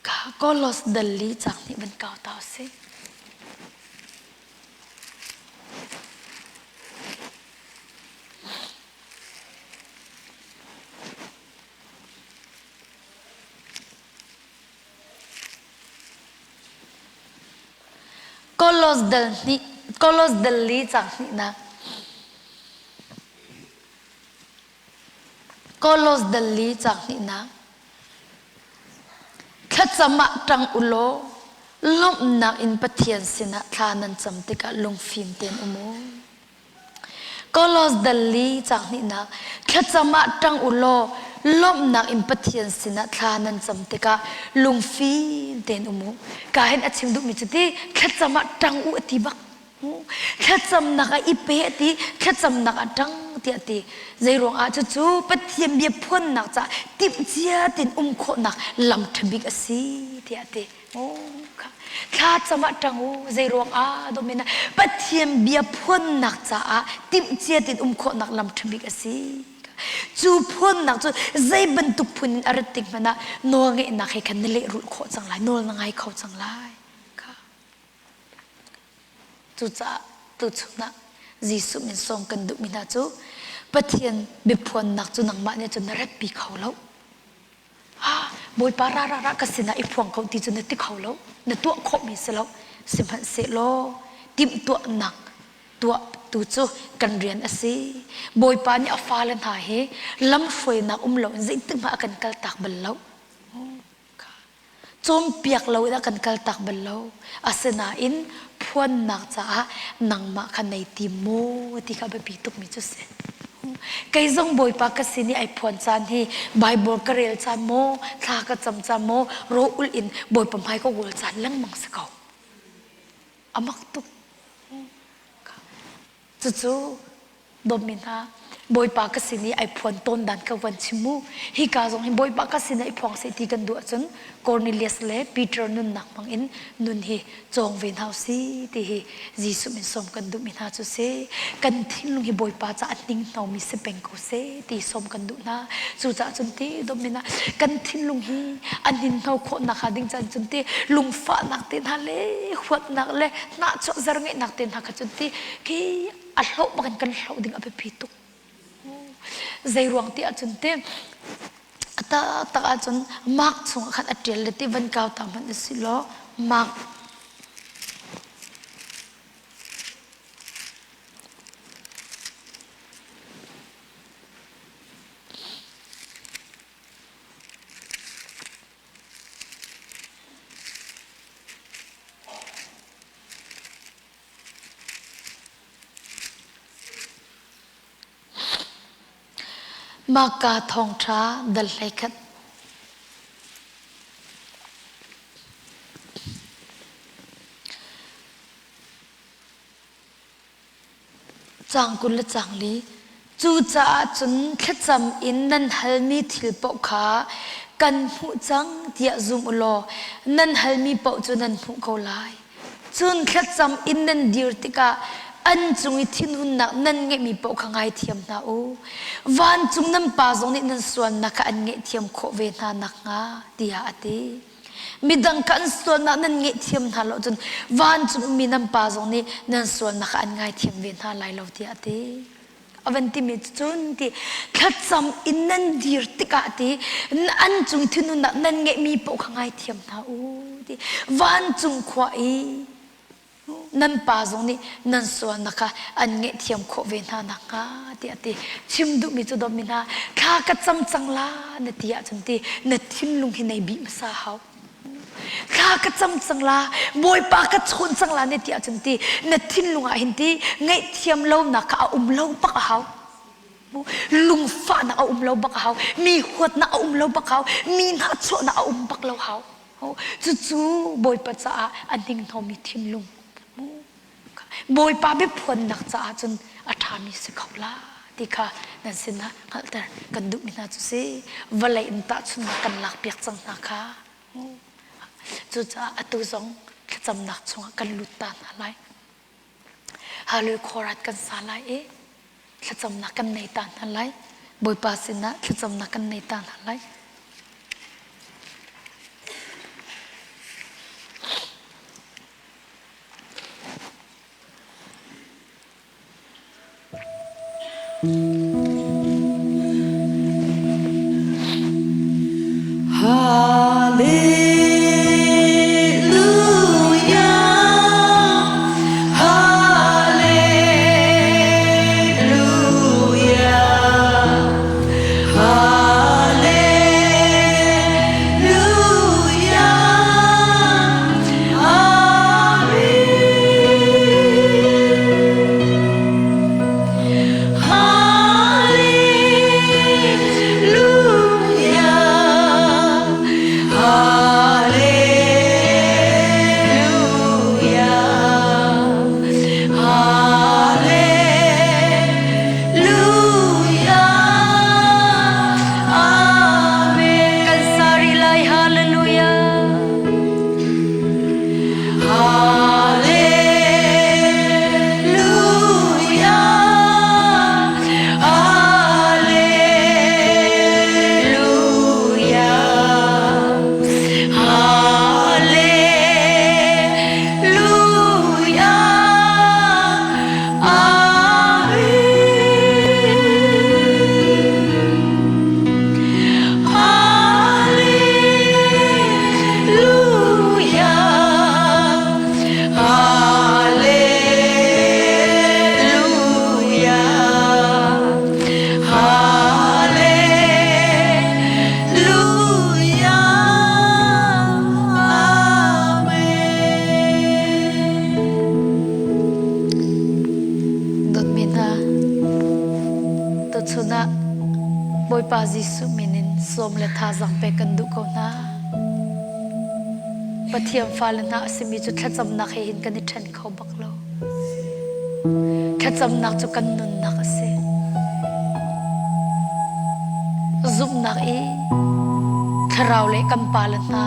Ka Kolos dal li cang nih van kau ta usih. Kolos dal hnih Kolos dal li cang hnihnak Kolos dal li cang hnihnak Thlacam ah ṭang u law lawmhnak in Pathian sinah thla nan cam tikah lungfim tein um u. Kolos dal li caang hnihnak thlacam ah ṭang u law lawmhnak in Pathian sinah thla nan cam tikah lungfim tein um u. Ka hin a chim duhmi cu ti thlacam ah ṭang u a ti bak. Thlacamnak ah i pe a ti, thlacamnak ah ṭang tiah a ti. Zeiruang ah cucu Pathian bia phuannak caah timhcia tein um khawhnak lam ṭha bik a si tiah a ti. Thla cam ah ṭang u zeiruang ah dawmin ah Pathian bia phuannak caah timhcia tein um khawhnak lam ṭha bik a si. Cu phuannak cu zei bantuk phun in a rat tik hmanh ah nawlngeihnak he khan na lehrulh khawh cang lai, nawl na ngai kho cang lai. Cucaah tuchun ah Jesuh min sawm kan duhmi hna cu Pathian biaphuannak cu nangmah nih cun na ratpi kho lo. Ah, Bawipa ra ra ra ka sinah i phuang ko ti cu na ti kho lo. Na tuah khawhmi si lo. Sihmanhsehlaw timhtuahnak tuah tu cu kan rian a si. Bawipa nih a fale hna hi lamhruainak um loin zeitik hmanh a kan kaltak bal lo. Cawnpiak lo in a kan kaltak bal lo. Asinain phuannak caah nangmah kha nei tim maw ti kha biapi tukmi cu si. Kei zong Bawipa ka sin i ai phuan caan hi Bible ka rel caan maw, thla ka cam caan maw, raw ulh in Bawipa hmai ka kawl caan lengmang si ko. A mak tuk. Cucu dawtmi hna Bawipa ka sin i ai phuan tawn dan ka van chim mu. Hika zong hi Bawipa ka sin i phuang seh ti kan duh ahcun Cornelius le Peter nunnak hmang in nun hi cawng ve hna usih ti hi Jesuh min sawm kan duhmi hna cu si. Kan thinlung hi Bawipa caah a hninghnomi si peng ko seh ti sawm kan duh hna. Cucaah cun ti dawtmi hna kan thinlung hi a hninhno khawhnak hnga ding caan cun ti lungfahnak te hna le huatnak le hnahchuah zer ngeihnak te hna kha cun ti khi a hloh bak in kan hloh ding a biapi tuk. Zei ruang ti ahcun te a taktak ahcun Mark chungah khan a ṭial le ti van kau ta hmanh a si law Mark Marka thawngṭha dal 11. Caang 20 le caang li. Cucaah cun thlacam in nan halmi thil paoh kha kan hmuh cang tiah zum u law nan halmi paoh cu nan hmuh ko lai. Cun thlacam in nan dir tikah an cung i thinhunnak nan ngeihmi paoh kha ngaithiam hna u. Vancung nan Pa zong nih nan sualnak kha an ngaihthiam khawh ve hna nakhnga tiah a ti. Midang kha an sualnak nan ngaihthiam hna lo cun vancung ummi nan Pa zong nih nan sualnak kha an ngaithiam ve hna lai lo tiah a ti. A van timi cun ti thlacam in nan dir tikah ti an cung thinhunnak nan ngeihmi paoh kha ngaithiam hna u ti vancung khua i nan pa zong nih nan sualnak kha an ngaihthiam khawh ve hna nakhnga tiah a ti. Chim duhmi cu dawtmi hna thla ka cam cang la na ti ahcun ti na thinlung hi nei bih hmasa hau. Thla ka cam cang la Bawipa ka chawn cang la na ti ahcun ti na thinlung ah hin ti ngaihthiam lonak kha a um lo bak a hau. Lungfahnak a um lo bak a hau. Mi huatnak a um lo bak hau. Mi hnahchuahnak a um bak lo hau. Cucu Bawipa caah a hninghnomi thinlung. Bawipa biaphuannak caah cun a ṭhami si kho la ti kha nan sinah hngalhter kan duhmi hna cu si. Vawlei in tahchunhnak kan lakpiak cang hna kha. Cucaah atu zong thlacamnak chungah kan lut ta hna lai. Hallelujah khuarat kan sa lai i thlacamnak kan nei ta hna lai. Bawipa sinah thlacamnak kan nei ta hna lai. Kan sa rih lai hallelujah. Dawtmi hna, tuchun ah Bawipa Jesuh min in sawm le thazaang pek kan duh ko hna. Pathian fale hna a simi cu thlacamnak he hin kan i ṭhen kho bak lo. Thlacamnak cu kan nunnak a si. Zumhnak i thlarau le kan pale hna,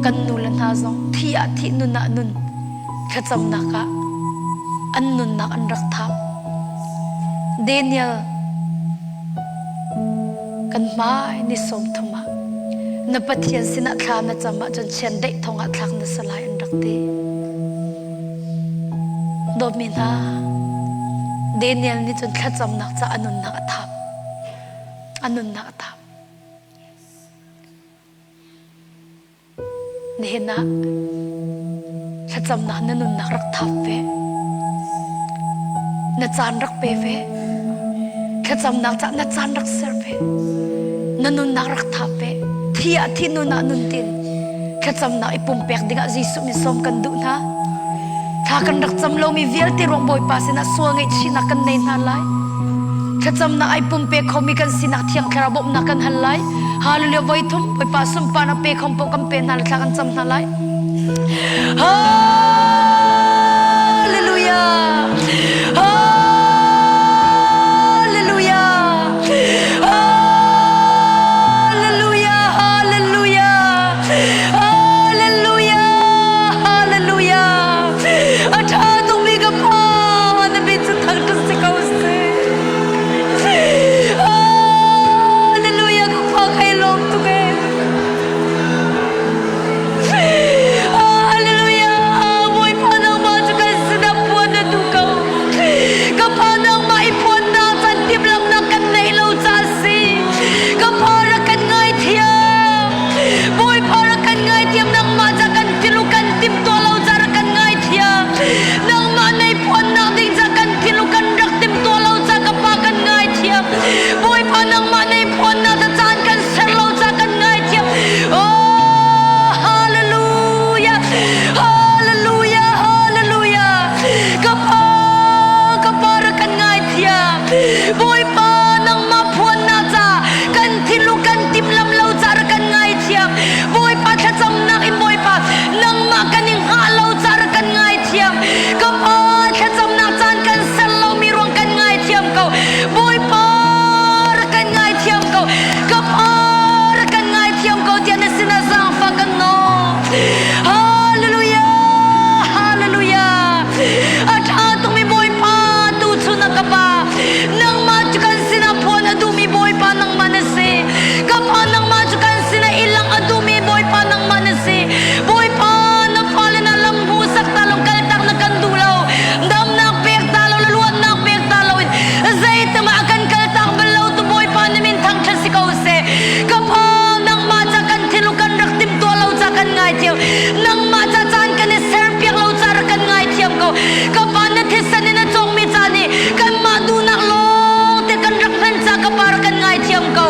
kan nule hna zong thi ah thih nun ah nun thlacamnak ah an nunnak an rak thap. Daniel kan hmai ni 30 ah na Pathian sinah thla na cam ahcun chiandeih thong ah thlak na si lai an rak ti. Dawtmi hna, Daniel nih cun thlacamnak ca a nunnak a thap. A nunnak a thap. Nihin ah thlacamnak na nunnak rak thap ve. Na caan rak pe ve. Thlacamnak caah na caan rak ser ve. Na nunnak rak thap ve. Thi ah thi nun ah nun tin. Thlacamnak i pumpek dingah Jesuh min sawm kan duh hna. Thla kan rak cam lomi vialte ruang Bawipa sinah sual ngaihchihnak kan nei hna lai. Thlacamnak ai pumpe khomi kan sinak Thiang Thlarau bawmhnak kan hal lai. Hallelujah voi thum Bawipa sunparnak pe khom paoh kan pe hna le thla kan cam hna lai. Hallelujah. Hallelujah. Hallelujah. Hallelujah. Hallelujah. Hallelujah. A ṭha tukmi ka pa na min cu thangṭhat si ko seh. Hallelujah ka pa kai lawm tuk ee. Hallelujah Bawipa nangmah cu kan sinah phuan na duh ko. Ka pa nangmah i phuannak caan timhlamhnak kan neih lo caah si. Ka pa rak kan ngaithiam. Bawipa rak kan ngaithiam nangmah ca kan tilu kan timhtuah lo ca rak kan ngaithiam. Nangmah nei phuannak ding ca kan thilu kan rak timhtuah lo ca ka pa kan ngaithiam. Bawipa nangmah nei phuannak ca caan kan ser lo ca kan ngaithiam. Oh, hallelujah. Hallelujah. Hallelujah. Ka pa, ka pa rak kan ngaithiam. Bawipa nangmah phuannak ca kan thilu kan timhlam lo ca rak kan ngaithiam. Bawipa thlacamnak in Bawipa nangmah kan i hngah lo ca rak kan ngaithiam. Ka Pa thlacamnak caan kan ser lomi ruang kan ngaithiam ko. Bawipa rak kan ngaithiam ko. Ka Pa rak kan ngaithiam ko tiah na sinah zaangfah kan nawl. Hallelujah! Hallelujah! A ṭha tukmi Bawipa tuchun ah ka Pa nangmah cu kan sinah phuan a duhmi Bawipa nangmah na si. Ka Pa nangmah cu kan sinah i langh a duhmi Bawipa nangmah na si. Bawipa na fale na lam hmuhsak ta lo kaltak na kan duh lo. Damnak pek ta lo luatnak pek ta lo in zeitam ah kan kaltak bal lo tu Bawipa na min thangṭhat si ko seh. Ka Pa nangmah ca kan thinlung kan rak timhtuah lo ca kan ngaithiam. Nangmah ca caan kan i serpiak lo ca rak kan ngaithiam ko. Ka Pa na thisen in a cawngmi ca nih kanmah duhnak lawng te kan rak hman ca ka Pa rak kan ngaithiam ko.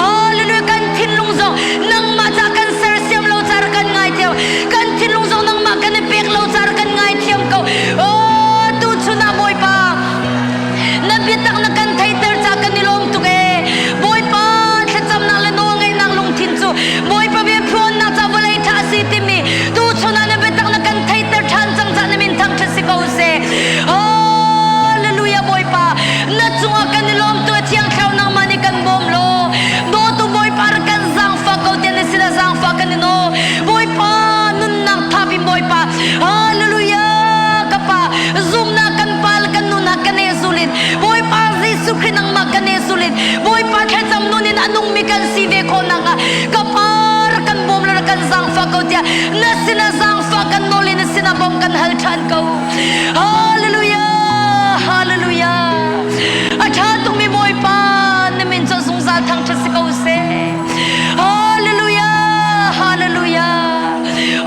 Hallelujah kan thinlung zong nangmah ca kan sersiam lo ca rak kan ngaithiam. Kan thinlung zong nangmah kan i pek lo ca rak kan ngaithiam ko. Oh tuchun ah Bawipa na biatak na kan theihter ca kan i lawm tuk ee. Bawipa thlacamnak le nawlngaihnak lungthin cu Bawipa bia phuannak ca vawlei ṭha a si timi tuchun ah na biatak na kan theihter ṭhan cang ca na min thangṭhat si ko seh. Hallelujah Bawipa na cungah kan i lawm tu Thiang Thlarau nangmah nih kan bawm law dawtu Bawipa rak kan zaangfah ko tiah na sinah zaangfah kan i nawl. Bawipa nunnak thap in Bawipa Hallelujah ka pa zumnak kan pa le kan nunak kan e zulin Bawipa Jesuh Khrih nangmah kan e zulin Bawipa thlacam nun in a nungmi kan si ve khawh nakhnga ka pa rak kan bawm le rak kan zaangfah ko tiah na sinah zaangfah kan nawl i na sinah bawm kan hal ṭhan ko. Hallelujah! Hallelujah! A ṭha tukmi Bawipa na min cu zungzal thangṭhat si ko seh. Hallelujah! Hallelujah!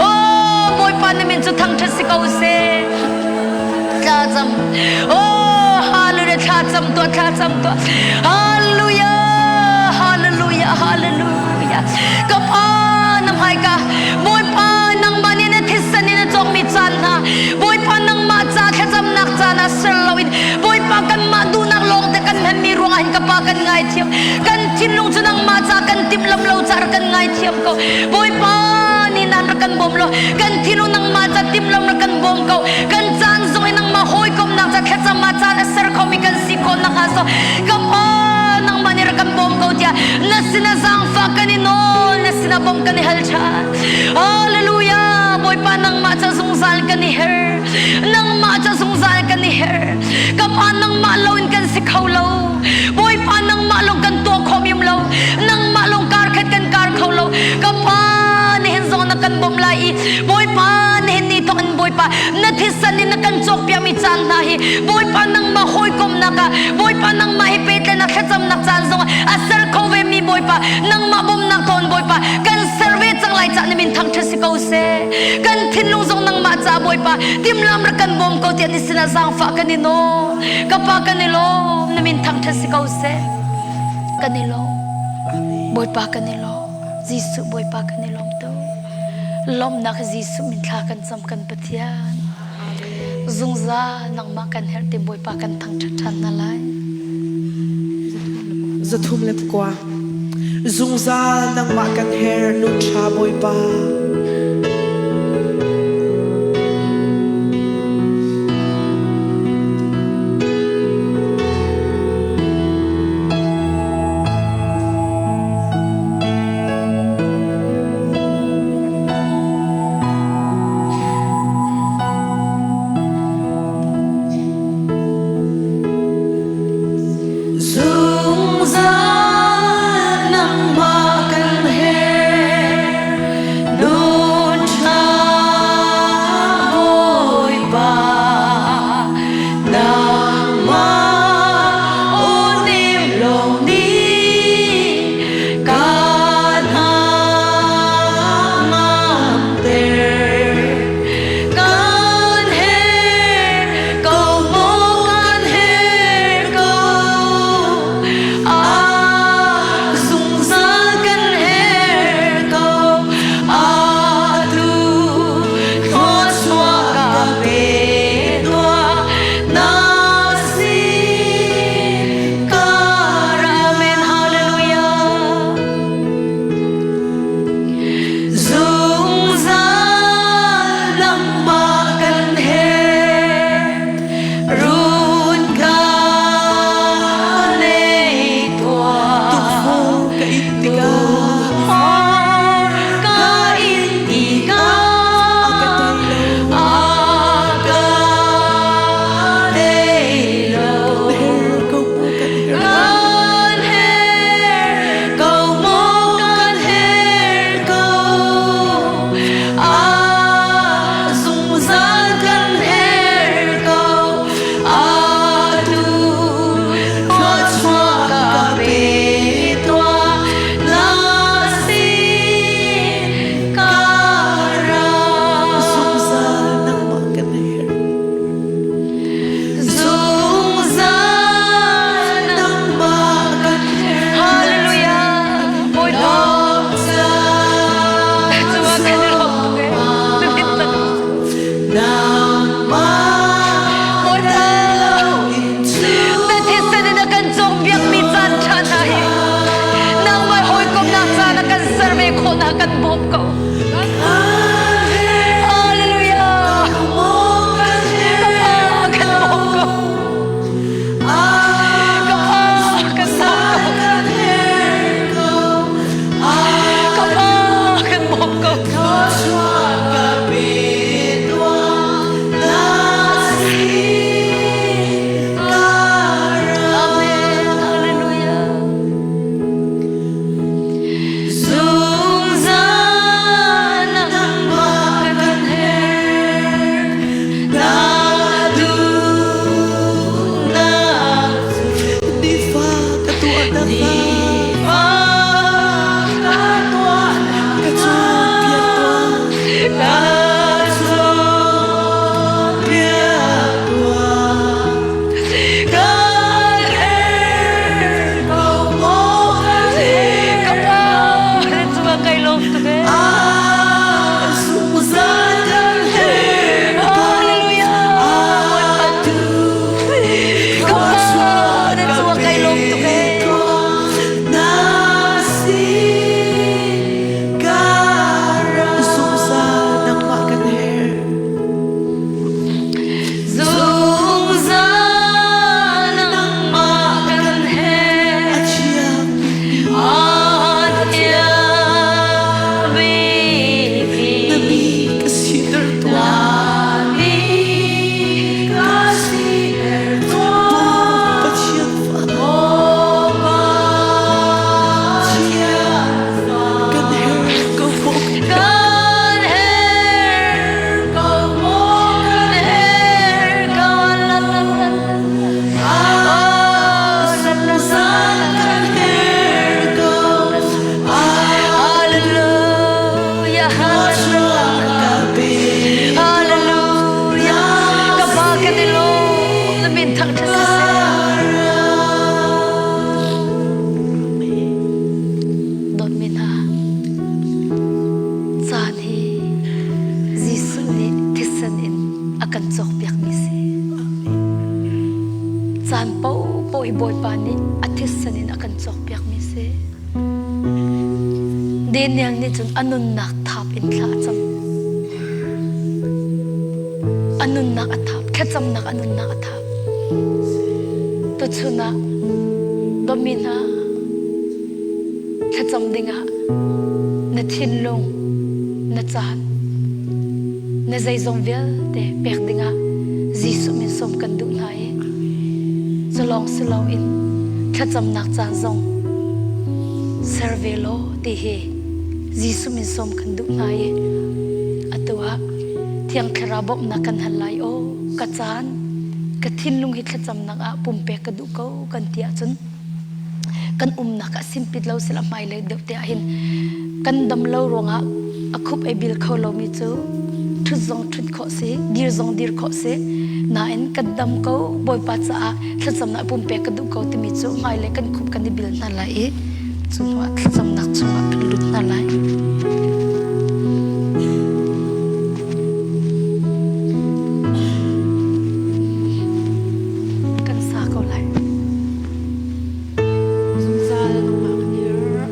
Oh Bawipa na min cu thangṭhat si ko seh. Thlacam. Oh hallelujah thlacam tuah thlacam tuah. Hallelujah hallelujah hallelujah. Ka pa na hmaika Bawipa nangmah nih na thisen in na cawkmi caan hna Bawipa nangmah ca thlacamnak caan ah ser loin Bawipa kanmah duhnak lawng te kan hmanmi ruangah hin ka pa kan ngaithiam kan thinlung cu nangmah ca kan timhlam lo ca rak kan ngaithiam ko Bawipa nih nan rak kan bawm law kan thinlung nangmah ca timhlam rak kan bawm ko kan caan zong in nangmah hawikomnak ca thlacam ah caan a ser khomi kan si khawh nakhnga so ka pa nangmah nih rak kan bawm ko tiah na sinah zaangfah kan i nawl na sinah bawm kan i hal ṭhan Hallelujah Bawipa nangmah ca zungzal kan i her nangmah ca zungzal kan i her ka pa nangmah loin kan si kho lo Bawipa nangmah lawng kan tuah khawh mi um lo nangmah lawng kar khat kan kar kho lo ka pa nihin zong na kan bawmh lai i Bawipa nihin ni thawk in Bawipa na thisen in na kan cawkpiakmi caan hna hi Bawipa nangmah hawikomnak ah Bawipa nangmah hi pehtlaihnak thlacamnak caan zong a ser kho ve mi Bawipa nangmah bawmhnak thawn Bawipa kan ser ve cang lai cah na min thangṭhat si ko seh kan thinlung zong nangmah ca Bawipa timlam rak kan bawm ko tiah ni sinah zaangfah kan i nawl ka pa kan i lawm na min thangṭhat si ko seh kan i lawm Bawipa kan i lawm Jesuh Bawipa kan i lawm tu lawmnak Jesuh min thla kan cam kan Pathian zungzal nangmah kan herh ti Bawipa kan thangṭhat ṭhan hna lai. 309. Zungzal nangmah kan her nun ṭha Bawipa. Zungzal nangmah kan herh, nun ṭha Bawipa. Nangmah unim lawng nih kan hangamter. Kan herh ko maw kan herh ko, ah zungzal kan herh ko, atu thluachuah ka pe tuah na sin ka Amen. Hallelujah. Zungzal nangmah kan herh, run ka nei tuah. Tukforh ka in tikah Tukforh ka in tikah a ka tei lo. A ka tei lo. Kan herh ko maw kan herh. Kan herh ko maw kan herh ko, ah zungzal kan herh ko, atu thluachuah ka pe tuah na sin ka ra. Zungzal nangmah kan herh. Zungzal Nangmah kan herh. Hallelujah. Bawipa. Cuma kan lawm tuk eh. Nangmah Bawipa. in tu Na thisen in a kan cawnpiakmi caan ṭha hna hi nangmah hawikomnak caan a kan ser ve khawhnak kan bawm ko. Hallelujah. Ka Pa kan bawm ko. Ka Pa kan bawm ko. Ka Pa kan bawm ko. Amen. Hallelujah. Zungzal nangmah kan herh, na duhnak Nifa ka tuah na nifa ka tuah Ka cawnpiak tuah. Ka cawnpiak tuah. Kan herh ko maw kan herh. Ka Pa, na cungah kai lawm tuk ee. Zungzal kan herh. Hallelujah. Ka Pa, na cungah kai lawm tuk ee. Zungzal nangmah kan herh. Zungzal nangmah kan herh. A thiang A thiang bikmi na mi ka siter tuah. Na mi ka siter tuah. Pathian fa Maw Pathian fa. kan herh ko maw Kan herh ko maw kan herh ko la la la la. Oh, la la la la. kan herh ko. Hallelujah, hallelujah. Hallelujah. Ka Pa kan i lawm, na min thangṭhat siseh. Dawtmi hna, caan hi Jesuh nih thisen in a kan cawkpiakmi si. Caan paohpaoh paoh hi Bawipa nih a thisen in a kan cawkpiakmi si. Daniel nih cun a nunnak thap in thla a cam. A nunnak a thap, thlacamnak a nunnak a thap. Tuchun ah dawtmi hna, thlacam dingah na thinlung, na caan, na zeizong vialte pek dingah Jesuh min sawm kan duh hna i cu lawng si loin thlacamnak caan zong ser ve law ti hi Jesuh min sawm kan duh hna i atu ah Thiang Thlarau bawmhnak kan hal lai aw ka caan ka thinlung hi thlacamnak ah pumpek ka duh ko kan ti ahcun kan umnak ah simpit lo sila hmailei deuh te ahhin kan dam lo ruangah a khup ei bil kho lomi cu ṭhut zong ṭhut khawh si dir zong dir khawh si nain kan dam ko Bawipa caah thlacamnak pumpek ka duh ko timi cu hmailei kan khup kan i bil hna lai i cu hnuah thlacamnak chungah kan lut hna lai. Kan sa ko lai. Zungzal nangmah kan herh.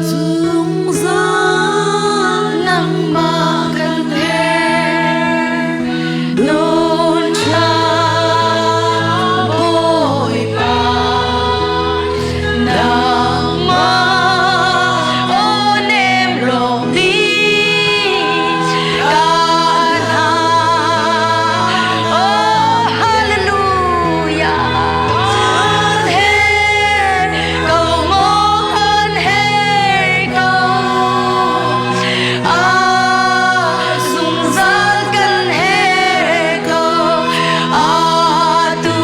Zungzal nangmah kan herh. Nun ṭha Bawipa nangmah aw nem lawng nih kan Oh hallelujah kan her ko maw kan her ko ah zungzal kan her ko atu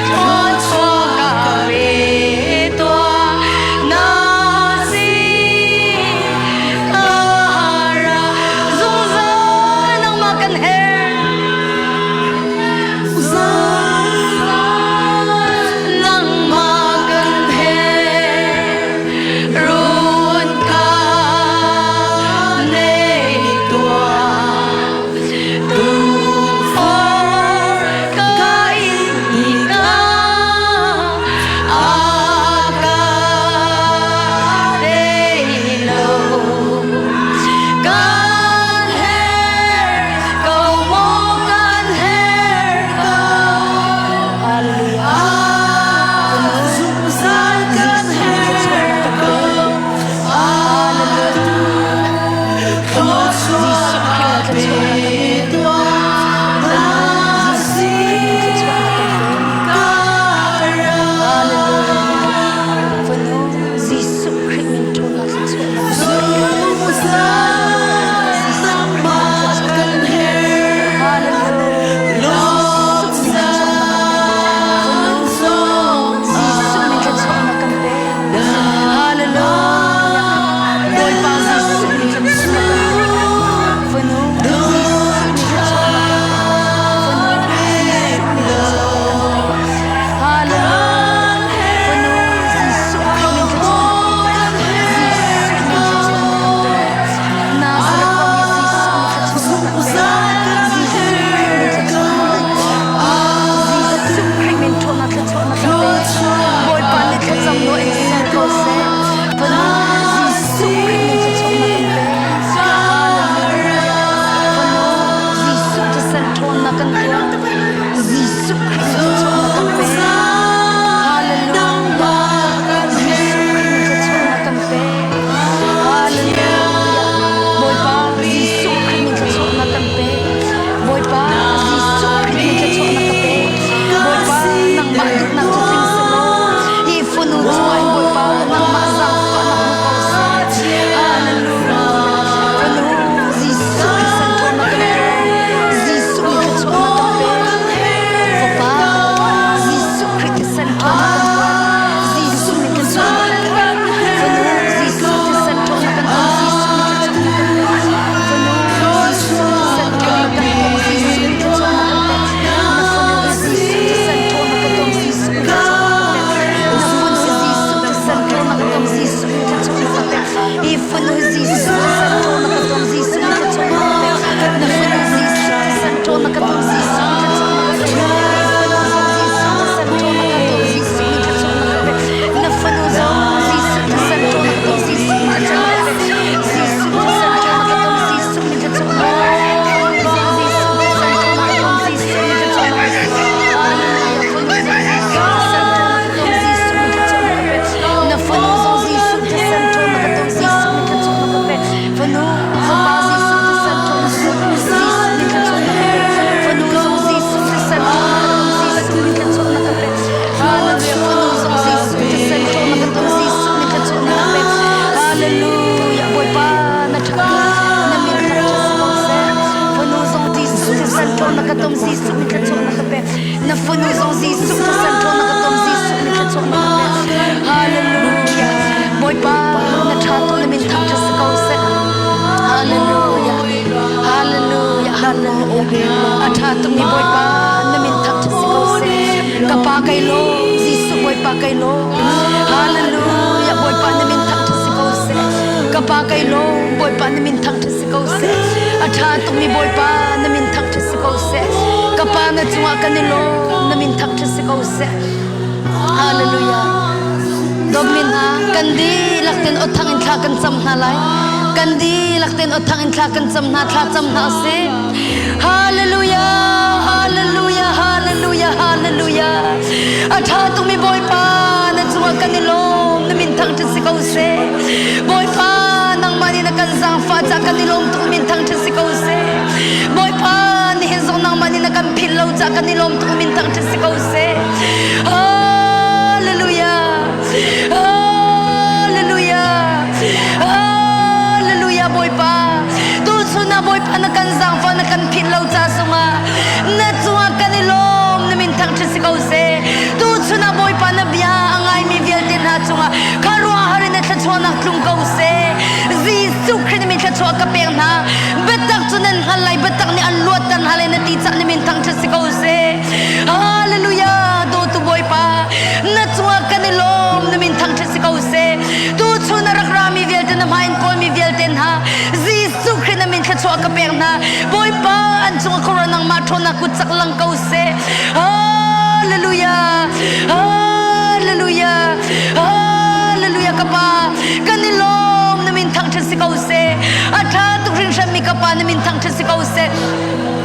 thluachuah ka pe tuah na si kara zungzal nangmah kan her nangmah kan her run ka nei tuah tufor ka in ka a ka ei lo kan her ko maw kan her ko. Hallelujah. Zungzal kan herh ko. Atu thluachuah pe tuah na si kara. Jesuh Khrih min ṭhawnnak thluachuahnak Zungzal nangmah kan herh. Hallelujah. Lawmsan zong Jesuh min thluachuahnak kan pe. Hallelujah. Bawipa Jesuh min thluachuahnak kan pe. Fanu Jesuh min thluachuahnak kan pe. Fanu Jesuh min thluachuahnak kan pe. Hallelujah. Fanu Jesuh Khrih min thluachuahnak kan pe. Jesuh min thluachuahnak kan pe. Nazareth khuami Jesuh min thluachuahnak kan pe. Jesuh Khrih min thluachuahnak kan pe. Jesuh Khrih min ṭhawnnak thluachuahnak kan pe. Bawipa nih thlacam nawl in ser ko seh. Fanu Jesuh Khrih min thluachuahnak kan pe. Hallelujah. Fanu Jesuh thisen ṭhawnnak kan tuah. Jesuh Khrih min thluachuahnak kan pe. Hallelujah. Jesuh Khrih min thluachuahnak kan pe. Hallelujah. Bawipa Jesuh Khrih min thluachuahnak kan pe. Bawipa Jesuh Khrih min thluachuahnak ka pe. Bawipa nangmah duhnak cu tling selaw hi fanu cungah hin Bawipa nangmah zaangfahnak hmu ko Hallelujah. A ṭha tukmi Bawipa na min thangṭhat si ko seh. Ka pa kai lawm, Jesuh Bawipa kai lawm. Hallelujah. Bawipa na min thangṭhat si ko seh. Ka pa kai lawm, Bawipa na min thangṭhat si ko seh. A ṭha tukmi Bawipa na min thangṭhat si ko seh. Ka pa na cungah kan i lawm, na min thangṭhat si ko seh. Hallelujah. Dawtmi hna, kan dihlak tein awthang in thla kan cam hna lai. Kan dihlak tein awthang in thla kan cam hna, thla cam hna sih. Hallelujah, hallelujah, hallelujah, hallelujah. A ṭha tukmi Bawipa, na cungah kan i lawm, na min thangṭhat si ko seh. Bawipa, nangmah nih na kan zaangfah caah kan i lawm tuk, min thangṭhat si ko seh. Bawipa, nihin zong nangmah nih na kan philh lo caah kan i lawm tuk, min thangṭhat si ko seh. Hallelujah. Hallelujah. Hallelujah Bawipa. Tuchun ah Bawipa na kan zaangfah na kan philh lo ca zongah na cungah kan i lawm na min thangṭhat si ko seh. Tuchun ah Bawipa na bia a ngaimi vialte hna cungah khuaruahhar in na thluachuahnak tlung ko seh. Jesuh Khrih na min thluachuah ka pek hna. Biatak cu nan hngal lai, biatak nih an luatter hna lai na ti caah na min thangṭhat si ko seh. Hallelujah! Dawtu Bawipa, na cungah kan i lawm, na min thangṭhat si ko seh. Tuchun a rak rami vialte na hmai in kawlmi vialte hna, Jesuh Khrih na min thluachuah ka pek hna. Bawipa, an cungah khuaruah nangmah ṭhawnnak kut cak lang ko seh. Hallelujah! Hallelujah! Hallelujah ka Pa, kan i lawm, na min thangṭhat si ko seh. A ṭha tuk hringhranmi ka Pa, na min thangṭhat si ko seh.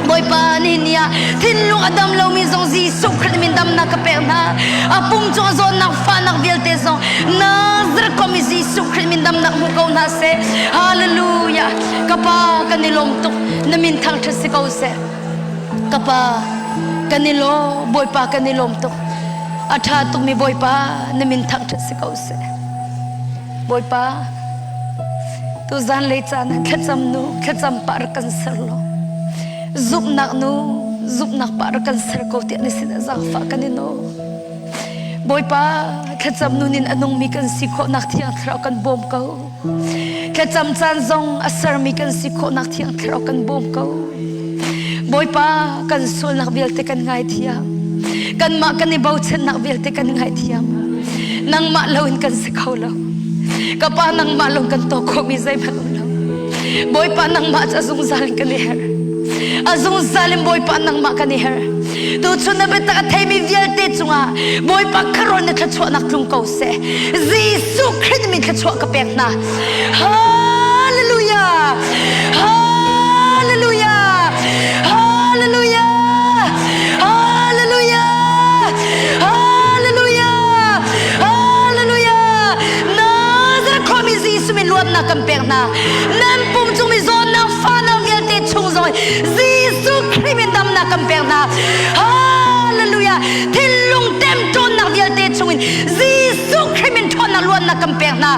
Bawipa nihin ni ah thinlung a dam lomi zong Jesuh Khrih min damnak ka pek hna. A pum cung a zawtnak fahnak vialte zong Nazareth khuami Jesuh Khrih min damnak hmu ko hna seh. Hallelujah. Ka Pa kan i lawm tuk. Na min thangṭhat si ko seh. Ka Pa kan i lawm. Bawipa kan i lawm tuk. A ṭha tukmi Bawipa na min thangṭhat si ko seh. Bawipa tuzan lei caan ah thlacam nu thlacam pah rak kan ser law zumhnak nu zumhnak pah rak kan ser ko tiah na sin ah zaangfah kan i nawl. Bawipa thlacam nun in a nungmi kan si khawhnak thiang thlarau kan bawm ko. Thlacam caan zong a sermi kan si khawhnak thiang thlarau kan bawm ko. Bawipa kan sualnak vialte kan ngaithiam. Kanmah kan i bochannak vialte kan ngaithiam. Nangmah loin kan si kho lo. Ka pa nangmah lawng kan to khomi zeihmanh um lo. Bawipa nangmah cu a zungzal in kan i herh. A zungzal in Bawipa nangmah kan i herh. Tuchun na biatak a theimi vialte cungah Bawipa kharon na thluachuahnak tlung ko seh. Jesuh Khrih min thluachuah ka pek hna. Hallelujah! Hallelujah! Hallelujah! Hallelujah! Hallelujah! Hallelujah! Nazareth khuami Jesuh min luatnak kan pek hna. Nan pum cung mi zawnnak fahnak vialte chung zong Jesuh Khrih min damnak kan pek hna. Hallelujah! Thinlung temṭawnnak vialte chungin Jesuh Khrih min ṭhawnnak luatnak kan pek hna.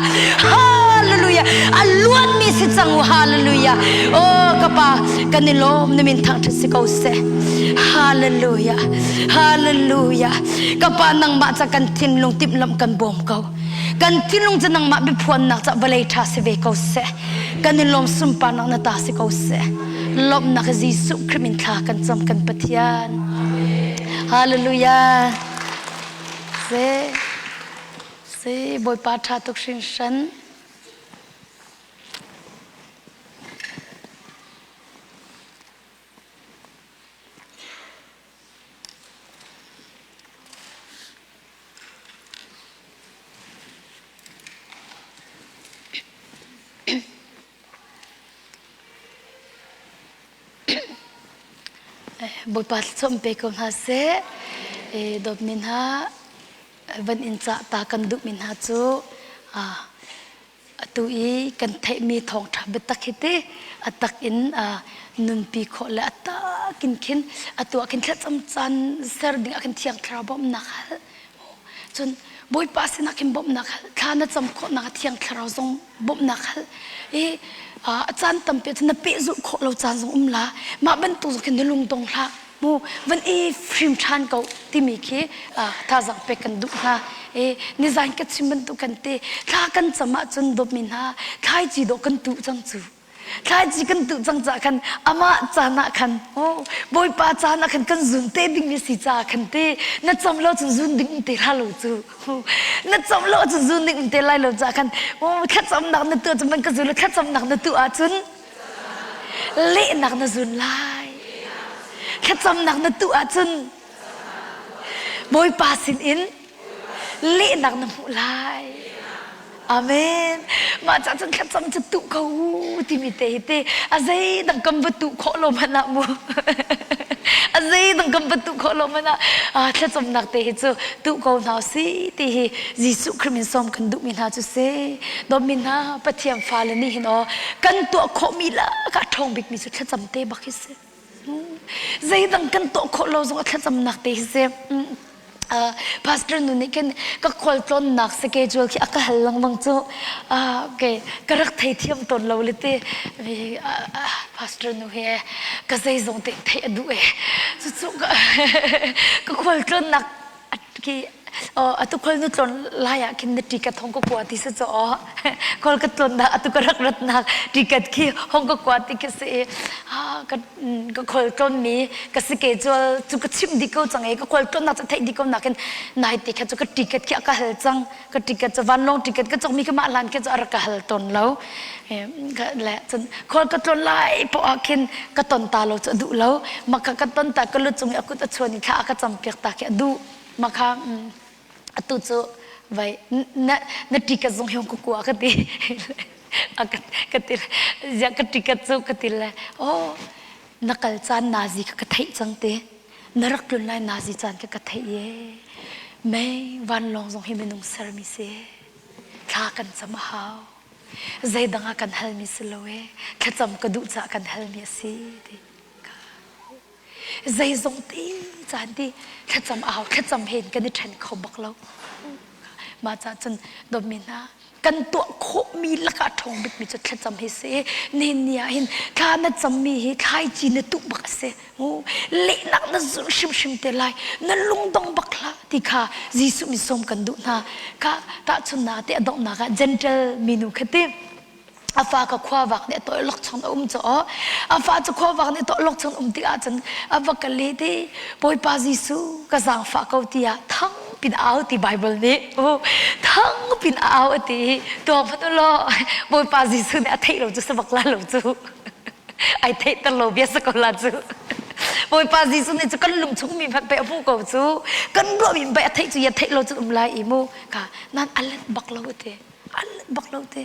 Hallelujah! A luatmi si cang u. Hallelujah! Oh ka pa, kan i lawm na min thangṭhat si ko seh. Hallelujah! Hallelujah! Ka pa nangmah ca kan thinlung timhlamh kan bawm ko. Kan thinlung cu nangmah biaphuannak ca vawlei ṭha si ve ko seh. Kan i lawm sunparnak na ta si ko seh. Lawmhnak Jesuh Khrih min thla kan cam kan Pathian. Hallelujah. Se se Bawipa ṭha tuk hringhran. Bawipa thluachuah pe ko hna seh. Dawtmi hna van in cah ta kan duhmi hna cu atu i kan theihmi thawngṭha biatak hi te a tak in nunpi khawh le a tak in khin atu ah khin thlacam caan ser ding ah khin thiang thlarau bawmhnak hal cun Bawipa sinah khin bawmhnak hal thla na cam khawhnak thiang thlarau zong bawmhnak hal i a caan tampi cun na pehzulh khawh lo caan zong um la mah bantuk zong khin na lung dong hlah mu van i hrim ṭhan ko timi khi thazaang pek kan duh hna i nizan ka chim bantuk kan ti thla kan cam ahcun dawtmi hna thlaici dawh kan tuh cang cu. Thlaici kan tuh cang caah khan amah caan ah khan oh Bawipa caan ah khan kan zun te dingmi si caah khan te na cam lo cun zun ding um te hlah lo cu. Na cam lo cun zun ding um te lai lo caah khan oh thlacamnak na tuah cun man ka zun thlacamnak na tuah ahcun lehnak na zun lai. Thlacamnak na tuah ahcun Bawipa sin in lehnak na hmuh lai. Amen. Mah ca cun thlacam cu tuh ko u timi te hi te a zeidang kan va tuh khawh lo hmanh ah mu. A zeidang kan va tuh khawh lo hmanh ah thlacamnak te hi cu tuh ko hna si ti hi Jesuh Khrih min sawm kan duhmi hna cu si. Dawtmi hna Pathian fale nih hin aw kan tuah khawhmi lakah a ṭhawng bikmi cu thlacam te bak hi si. Zeidang kan tuah khawh lo zong a thlacamnak te hi si. Pastor nu nih khin ka khualtlawnnak schedule khi a ka hal lengmang cu okay ka rak theithiam tawn lo le ti pastor nu hi ka zeizong te theih a duh e cucu ka khualtlawnnak khi atu khual nu tlawn lai ah khin na ticket hong ka kua ti si caw khual ka tlawn dah atu ka rak ratnak ticket khi hong ka kua ti khi si ka ka khual tlawnmi ka si ke cual cu ka chimh dih ko cang i ka khual tlawnnak cu theih dih ko nakin nai te kha cu ka ticket khi a ka hal cang ka ticket cu vanlawng ticket ka cawkmi ka mah hlan khi cu a rak ka hal tawn lo le cun khual ka tlawn lai poah ah khin ka ton ta lo cu a duh lo maka ka ton ta ka lu cung i a kut a chuan i thla a ka cam piak ta khi a duh maka atu cu vai na na ticket zong hi ka kua ka ti ka ti zia ka ticket cu ka ti le oh na kal caan nazi ka ka theih cang te na rak tlun lai nazi caan ka ka theih ye mei vanlawng zong hi minung sermi si thla kan cam a hau zeidang ah kan halmi si lo e thlacam ka duh caah kan halmi a si ti Zeizong ti caan ti thlacam a hau thlacam he kan i ṭhen kho bak lo. Mah caah cun dawtmi hna kan tuah khawhmi lakah ṭhawng bikmi cu thlacam hi si. Nihin ni ah hin thla na cammi hi thlaici na tuh bak a si. Lehnak na zulh hrimhrim te lai. Na lungdong bak hlah ti kha Jesuh min sawm kan duh hna. Kha tahchunhnak te a donghnak ah Gentle minu kha ti. A fa ka khuavak nih a tawh lokchon a um cu aw a fa cu khuavak nih tawh lokchon um tik ahcun a va ka le te Bawipa Jesuh ka zaangfah ko tiah thang pin au ti Bible nih thang pin au a ti tuang hmanh u law Bawipa Jesuh nih a theih lo cu sabak la lo cu ai theihter lo bia sa ko la cu Bawipa Jesuh nih cu kan lung chung mi hmanh pei a hmuh ko cu kan ruah mi pei a theih cu ya theih lo cu um lai i mu ka nan alet bak lo te alet bak lo te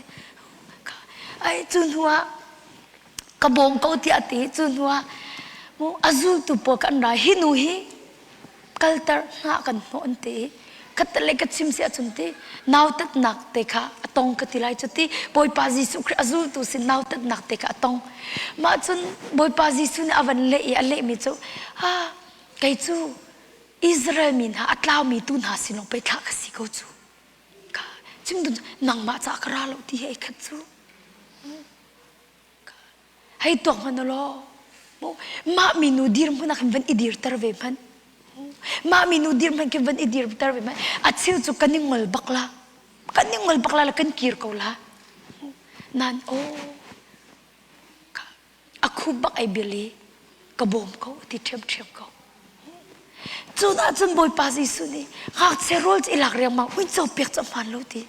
ai cu hnu ah ka bawm ko tiah ti cu hnu ah mu a zultu pawl kan ra hi nu hi kalter hna kan hnawh an ti khatte ka chim si ahcun ti nautatnak te kha a tong ka ti lai cu ti Bawipa Jesuh Khrih a zultu sin nautatnak te kha a tong mah cun Bawipa Jesuh nih a van leh i a lehmi cu ah kei cu Israel mi hna a tlaumi tu hna sin lawng pei thlah ka si ko cu Ka chim dun nangmah ca ka ra lo ti he khat cu. Hei tuak hmanh law mah minu dirhmun ah khin van i dirter ve hmanh. Mah minu dirhmun khin van i dirter ve hmanh. A cheu cu kan i ngol bak la. Kan i ngol bak la la kan kir ko la. Nan aw A khup bak ai bil i ka bawm ko a ti ṭhiamṭhiam ko. Cu ah cun Bawipa Jesuh nih ngakchia rawl cu i lak riangmang uico pek cu a hmaan lo ti.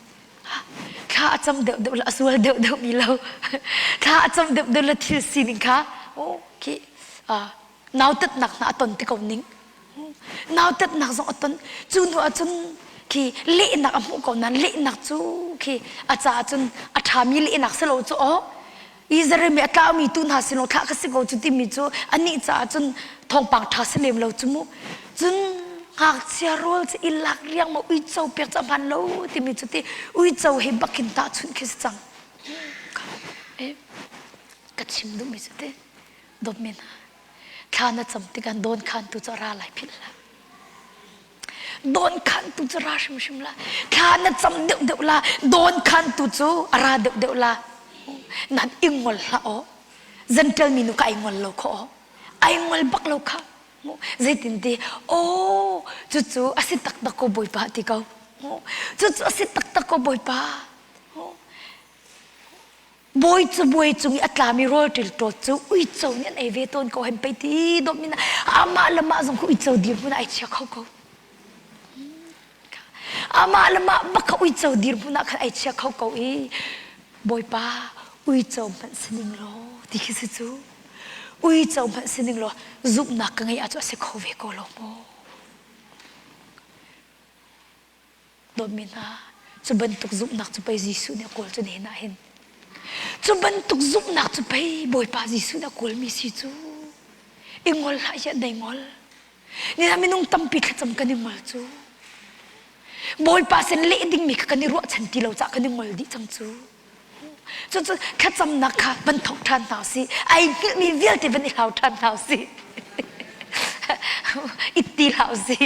Thla a cam deuhdeuh le a sual deuhdeuh mi lo. Thla a cam deuhdeuh le thil sining kha khi nautatnak hna a ton ti ko ning. Nautatnak zong a ton. Cu hnu ah cun khi lehnak a hmuh ko nain lehnak cu khi a caah cun a ṭhami lehnak si lo cu aw Israel mi a tlaumi tu hna sin thlah ka si ko cu timi cu anih caah cun thawngpang ṭha si lem lo cu mu. Cun ngakchia rawl cu i lak riang ma uico pek cu a hman lo timi cu ti uico he bakin tahchunh khi si cang. Ka chim duhmi cu ti dawtmi hna thla na cam tikah dawn khantu cu a ra lai philh hlah. Dawnkhantu cu ra hrimhrim la. Thla na cam deuhdeuh la. Dawnkhantu cu a ra deuhdeuh la. Nan i ngol hlah aw. Gentle mi nu ka ai ngol lo kho aw. Ai ngol bak lo kha. Zeitinti aw cucu a si taktak ko Bawipa ti ko. Cucu a si taktak ko Bawipa. Bawi cu bawi cung i a tlami rawl ṭilṭawt cu uico nih an ei ve tawn ko hen pei ti dawm in amah le mah zong kha uico dirhmun ah ai chia kho ko. Amah le mah bak kha uico dirhmun ah khan ai chia kho ko i Bawipa uico hmanh si ning law ti khi si cu. Uico hmanh si ning law zumhnak ka ngeih ahcun a si kho ve ko lo maw? Dawtmi hna, cu bantuk zumhnak cu pei Jesuh nih a kawl cu nihin ah hin. Cu bantuk zumhnak cu pei Bawipa Jesuh nih a kawlmi si cu. I ngol hlah hiah dei ngol. Nihin ah minung tampi thlacam kan i ngol cu. Bawipa sin leh dingmi kha kan i ruahchan ti lo caah kan i ngol dih cang cu. Cucu thlacamnak kha van thawk ṭhan hna usih. Ai hngilhmi vialte van i hlau ṭhan hna usih. Itti hlah usih.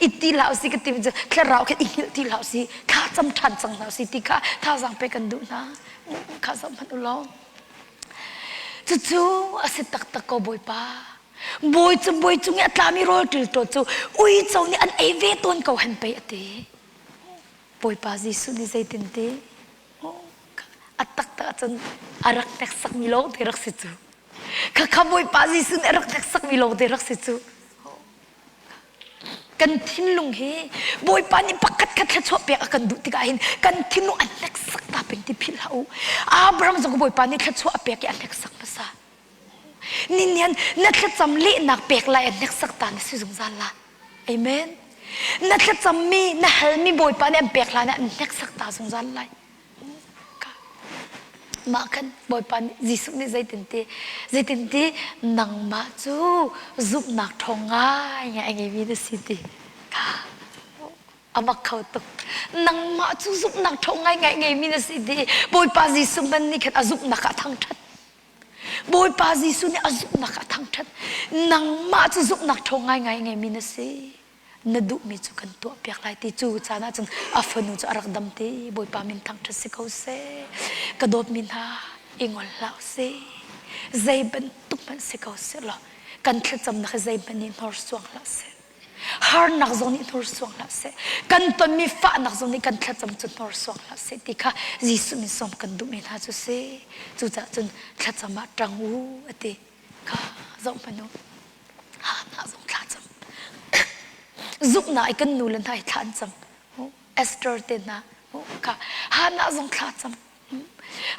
Itti hlah usih ka ti cu thlarau khan i hngilh ti hlah usih. Thla cam ṭhan cang hna usih ti kha thazaang pe kan duh hna. Kha zoh hmanh u law. Cucu a si taktak ko Bawipa. Bawi cu bawi cung i a tlami rawl ṭilṭaw cu uico nih an ei ve tawn ko hen pei a ti. Bawipa Jesuh nih zeitin ti? A taktak ahcun a rak hneksakmi lawng te rak si cu. Khakha Bawipa Jesuh nih a rak hneksakmi lawng te rak si cu. Kan thinlung hi Bawipa nih pakhat khat thluachuah pek a kan duh tikah hin kan thinlung a hneksak ta peng ti philh hlah u. Abraham zong Bawipa nih thluachuah a pek i a hneksak hmasa. Ninian na thlacam lehnak pek lai a hneksak ta na si zungzal la. Amen. Na thlacammi, na halmi Bawipa nih an pek hlan ah an hneksak ta zungzal lai. Mah khan Bawipa nih Jesuh nih zeitinti zeitinti nangmah cu zumhnak ṭhawng ngai a ngeimi na si ti kha a mak kho tuk. Nangmah cu zumhnak ṭhawng ngai ngai ngeimi na si ti Bawipa Jesuh hmanh nih khan a zumhnak ah a thangṭhat. Bawipa Jesuh nih a zumhnak a thangṭhat. Nangmah cu zumhnak ṭhawng ngaingai ngeimi na si. Na duhmi cu kan tuahpiak lai ti cu caan ahcun a fanu cu a rak dam ti. Bawipa min thangṭhat si ko seh. Ka dawtmi hna, i ngol hlah usih. Zei bantuk hmanh si ko seh law kan thlacamnak hi zeihmanh nih hnorsuang hlah seh. Harnak zong nih hnursuang hlah seh. Kan tonmi fahnak zong nih kan thlacam cu hnursuang hlah seh ti kha Jesuh min sawm kan duhmi hna cu si. Cucaah cun thlacam ah ṭang u a ti kha zoh hmanh u. Hannah zong thlacam. Zumhnak i kan nu le hna hi thla an cam. Esther te hna kha Hannah zong thla cam.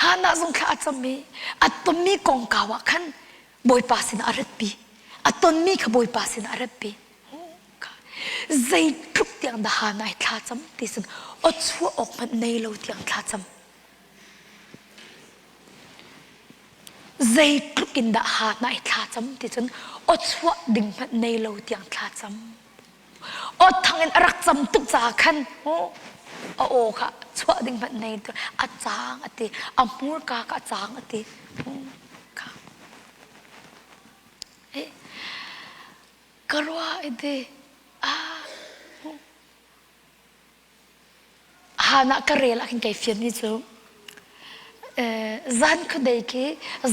Hannah zong thla a cam i a tonmi kongkau ah khan Bawipa sinah a ratpi. A tonmi kha Bawipa sinah a ratpi. Zeitluk tiang dah Hannah hi thla cam ti sin aw chuah awk hmanh nei lo tiang thla cam. Zeitluk in dah Hannah hi thla cam ti cun aw chuah ding hmanh nei lo tiang thla cam. Aw thang in a rak cam tuk caah khan a aw kha chuah ding hmanh nei a caang a ti a hmurka kha a caang a ti. Ka ruah i ti ah Hana ka rel ah khin kai fian mi cu zan khuadei khi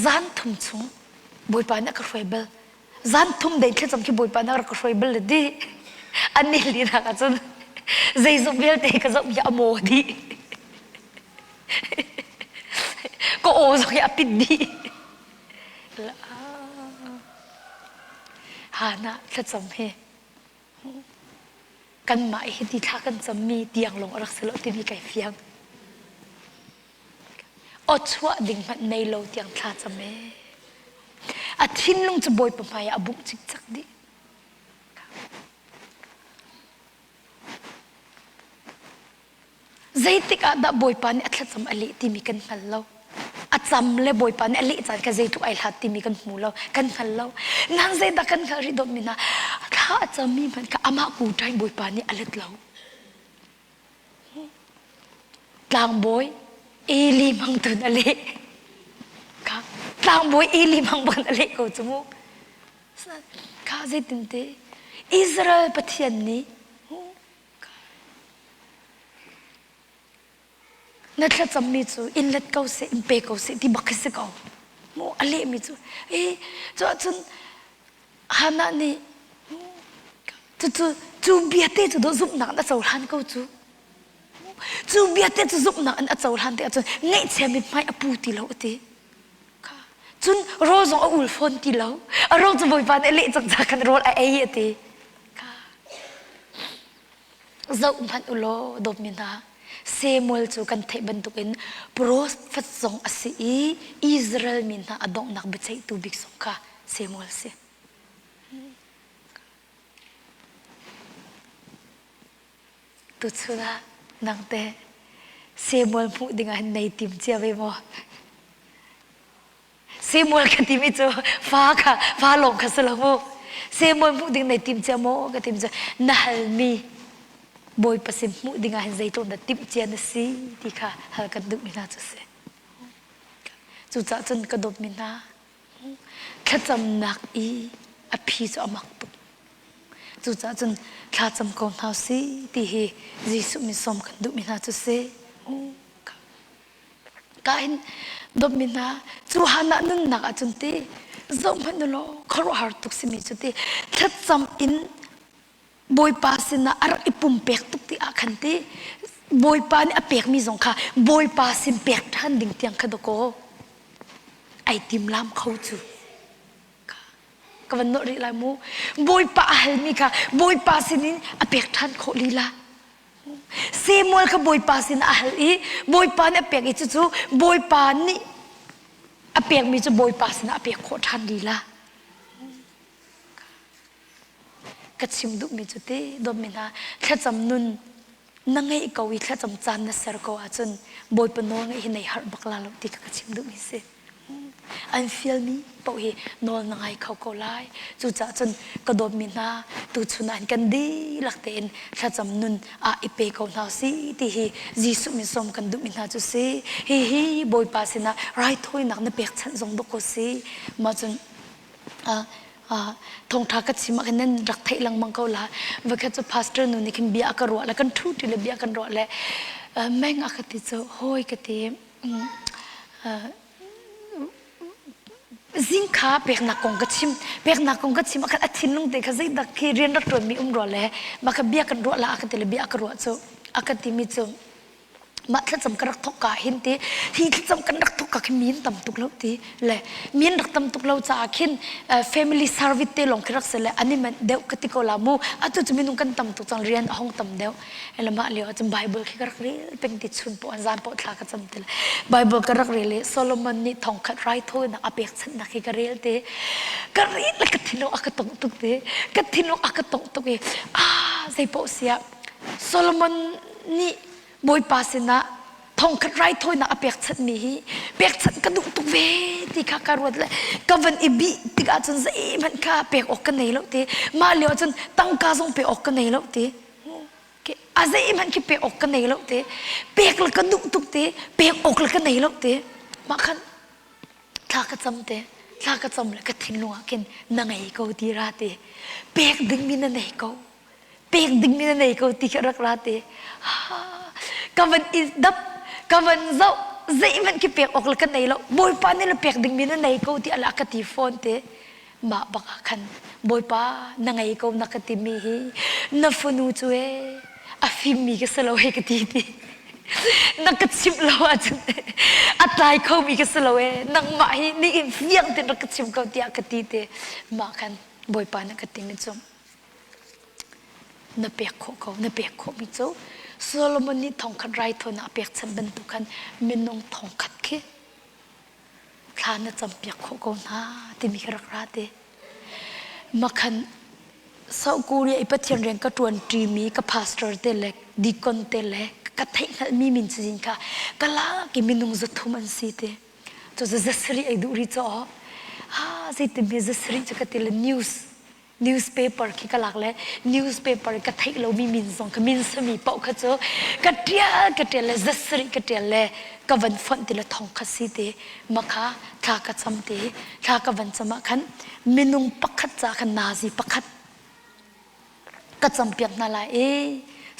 zan thum chung Bawipa nih a ka hruai bal. Zan thum dei thlacam khi Bawipa nih a rak ka hruai bal le di. An ni linak ahcun zeizong vialte ka zoh hi a maw dih. Ka aw zong hi a pit dih. Hana thlacam hi kanmah i hiti thla kan cammi tiang lawng a rak si lo timi kai fiang. Aw chuah ding hmanh nei lo tiang thla cam ee. A thinlung cu Bawipa hmai ah a bungh cikcek dih. Zeitik ah dah Bawipa nih a thlacam a leh timi kan hngal lo. A cam le Bawipa nih a leh caan kha zeitluk ai hlat timi kan hmu lo, kan hngal lo. Nang zeidah kan hngalh rih dawtmi hna? Thla a cammi hmanh kha amah kuṭa in Bawipa nih a let lo. Tlangbawi Eli mang tun a leh. Kha tlangbawi Eli mang bang a leh ko cu mu. Kha zeitinte Israel Pathian nih Na thlacammi cu in let ko seh, in pe ko seh ti bak khi si ko. Mu a lehmi cu e cu ahcun Hannah nih cucu cu bia te cu dawh zumhnak na cohlan ko cu. Cu bia te cu zumhnak in a cohlan tikah cun ngaihchia mithmai a pu ti lo a ti. Cun rawl zong a ul fawn ti lo. A rawl cu Bawipa nih a leh cang ca khan rawl a ei a ti. Zoh hmanh u law dawtmi hna, Samuel cu kan theih bantukin profet zong a si i Israel mi hna a donghnak biaceihtu bik zong kha Samuel si. Tuchun ah nang teh Samuel hmuh ding ah hin nei tim cia ve maw? Samuel ka timi cu fa kha fa lawng kha si lo mu. Samuel hmuh ding nei tim cia maw ka tim cu na halmi Bawipa sin hmuh ding ah hin zeitluk dah timh cia na si ti kha hal kan duhmi hna cu si. Cucaah cun ka dawtmi hna Thlacamnak i a phi cu a mak tuk. Cucaah cun thlacam ko hna usih ti hi Jesuh min sawm kan duhmi hna cu si. Ka hin dawtmi hna cu Hannah nunnak ahcun ti zoh hmanh u law khuaruahhar tuk simi cu ti thlacam in Bawipa sinah a rak i pumpek tuk ti ah khan ti Bawipa nih a pekmi zong kha Bawipa sin pek ṭhan ding tiang kha dakaw ai timlam kho cu. Ka van nolh rih lai mu. Bawipa a halmi kha Bawipa sinin a pek ṭhan khawh lila. Samuel kha Bawipa sin a hal i Bawipa nih a pek i cucu Bawipa nih a pekmi cu Bawipa sinah a pek khawh ṭhan lila. Ka chim duhmi cu ti dawtmi hna thlacam nun na ngeih ko i thlacam caan na ser ko ahcun Bawipa nawl ngeih hi nei harh bak la lo ti kha ka chim duhmi si. An fialmi paoh hi nawl na ngai kho ko lai. Cucaah cun ka dawtmi hna tuchun ah kan dihlak tein thlacam nun ah i pe ko hna si ti hi Jesuh min sawm kan duhmi hna cu si. Hihi Bawipa sinah raithawinak na pekchanh zong dawk ko si. Mah cun thawngṭha ka chim ah khin nan rak theih lengmang ko la. Voikhat cu pastor nu nih khin bia a ka ruah le kan ṭhu ṭi le bia kan ruah le meng a ka ti cu hawi ka ti zing kha peknak kong ka chim peknak kong ka chim a a thinlung te kha zeidak khi rian rak ṭuanmi um rua le mah kha bia kan ruah la a ka ti le bia a ka ruah cu a ka timi cu mah thlacam ka rak thawk ka hin ti hi thlacam kan rak thawk ka khi min tam tuk lo ti le min rak tam tuk lo caah khin family service te lawng khi rak si le ani man deuh ka ti ko la mu atu cu minung kan tam tuk cang rian a hong tam deuh ele mah lio ahcun Bible khi ka rak rel peng ti chun po an zan po thla ka cam ti le Bible ka rak rel i Solomon nih thongkhat raithawinak a pekchanhnak hi ka rel te ka rel le ka thinlung a ka tongh tuk te ka thinlung a ka tongh tuk i ah zei paoh siah Solomon nih Bawipa sinah thongkhat raithawinak a pekchanhmi hi pekchanh ka duh tuk ve ti kha ka ruat le ka van i bih tikah cun zeihmanh kha pek awk ka nei lo ti mah lio cun tangka zong pek awk ka nei lo ti a zeihmanh khi pek awk ka nei lo ti pek le ka duh tuk ti pek awk le ka nei lo ti mah khan thla ka cam te thla ka cam le ka thinlung ah khin na ngei ko ti ra ti pek dingmi na nei ko pek dingmi na nei ko ti kha rak ra te ka van i dap ka van zoh zeihmanh khi pek awk le ka nei lo bawipa nih le pek dingmi na nei ko ti ala ka ti fawn te mah bak ah khan bawipa na ngei ko na ka timi hi na fanu cu e a fimmi ka si lo he ka ti ti na ka chimh lo ahcun a tlai khomi ka si lo e nangmah hi ni in fiang ten rak ka chim ko tiah ka ti te mah khan bawipa na ka timi cu Na pek khawh ko, na pek khawhmi cu Solomon nih thongkhat raithawinak a pekchanh bantuk khan minung thongkhat khi thla na campiak khawh ko hna timi khi rak ra te. Makhan South Korea i Pathian rian ka ṭuan ṭimi ka pastor te le deacon te le ka theihhngalhmi min cazin kha ka lak i minung 300 an si te. Cu zasarih ei duh rih caw. Ha zeitin zasarih cu ka ti le news newspaper khi ka lak le newspaper ka theih lomi min zong ka min sami paoh kha cu ka ṭial ka ṭial le zasarih ka ṭial le ka van fonh ti le thong kha si ti makha thla ka cam ti thla ka van cam ah khan minung pakhat ca khan nazi pakhat ka campiak hna lai i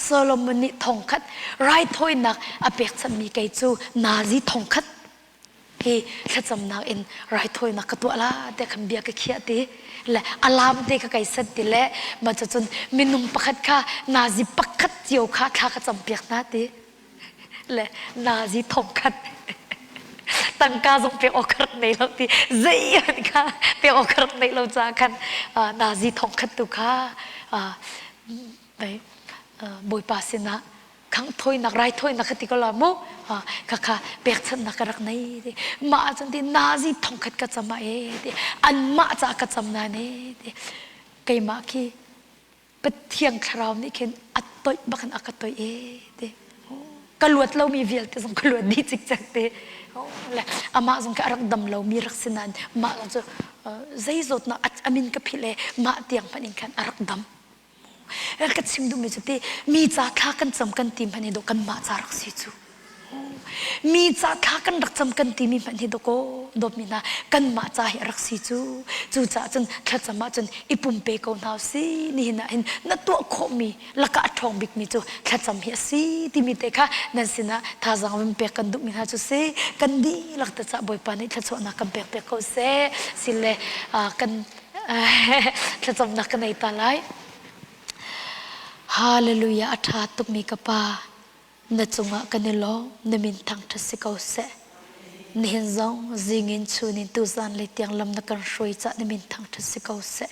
Solomon nih thongkhat raithawinak a pekchanhmi kei cu nazi thongkhat hi thlacamnak in raithawinak ka tuah la tiah khan bia ka khiah ti le alarm te kha kai set ti le mah cun minung pakhat kha nazi pakhat cio kha thla ka campiak hna ti. Le nazi thongkhat tangka zong pek awk ka rak nei lo ti zei hmanh kha pek awk ka rak neih lo caah khan nazi thongkhat tu kha Bawipa sinah khangh thawinak raithawinak kha ti ko la mu khakha pekchanhnak ka rak nei ti mah ahcun ti nazi thongkhat ka cam ah e ti anmah caah ka cam na ne ti keimah khi Pathian thlarau nih khin a toih bak in a ka toih e ti ka luat lomi vialte zong ka luat dih cikcek te le amah zong khi a rak dam lomi rak si nain mah zong cu zei zawtnak a min ka philh e mah tiang hmanh in khan a rak dam. Ka chim duhmi cu ti mi ca thla kan cam kan ti hmanh hi dawh kanmah ca rak si cu. Mi ca thla kan rak cam kan timi hmanh hi dawkaw dawtmi hna kanmah ca hi a rak si cu. Cucaah cun thlacam ahcun i pumpe ko hna usih. Nihin ah hin na tuah khawhmi lakah a ṭhawng bikmi cu thlacam hi a si timi te kha nan sinah thazaang vun pek kan duhmi hna cu si. Kan dihlak te cah Bawipa nih thluachuahnak kan pek piak ko seh. Sile kan thlacamnak ka nei ta lai. Hallelujah a ṭha tukmi ka Pa na cungah kan i lawm na min thangṭhat si ko seh. Nihin zong zingin chunin tuzan lei tiang lam na kan hruai cah na min thangṭhat si ko seh.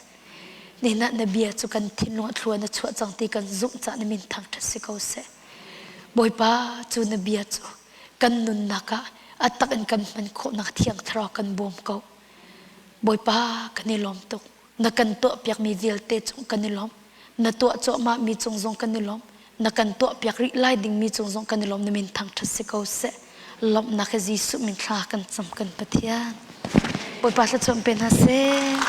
Nihin ah na bia cu kan thinlung ah thlua na chuah cang ti kan zumh cah na min thangṭhat si ko seh. Bawipa cu na bia cu kan nunnak ah a tak in kan hman khawhnak thiang thlarau kan bawm ko. Bawipa kan i lawm tuk. Na kan tuahpiakmi vialte cung kan i lawm. Na tuah cuahmahmi cung zong kan i lawm. Na kan tuahpiak rih lai dingmi cung zong kan i lawm. Na min thangṭhat si ko seh. Lawmhnak he Jesuh min thla kan cam kan Pathian. Bawipa thluachuah pe hna seh.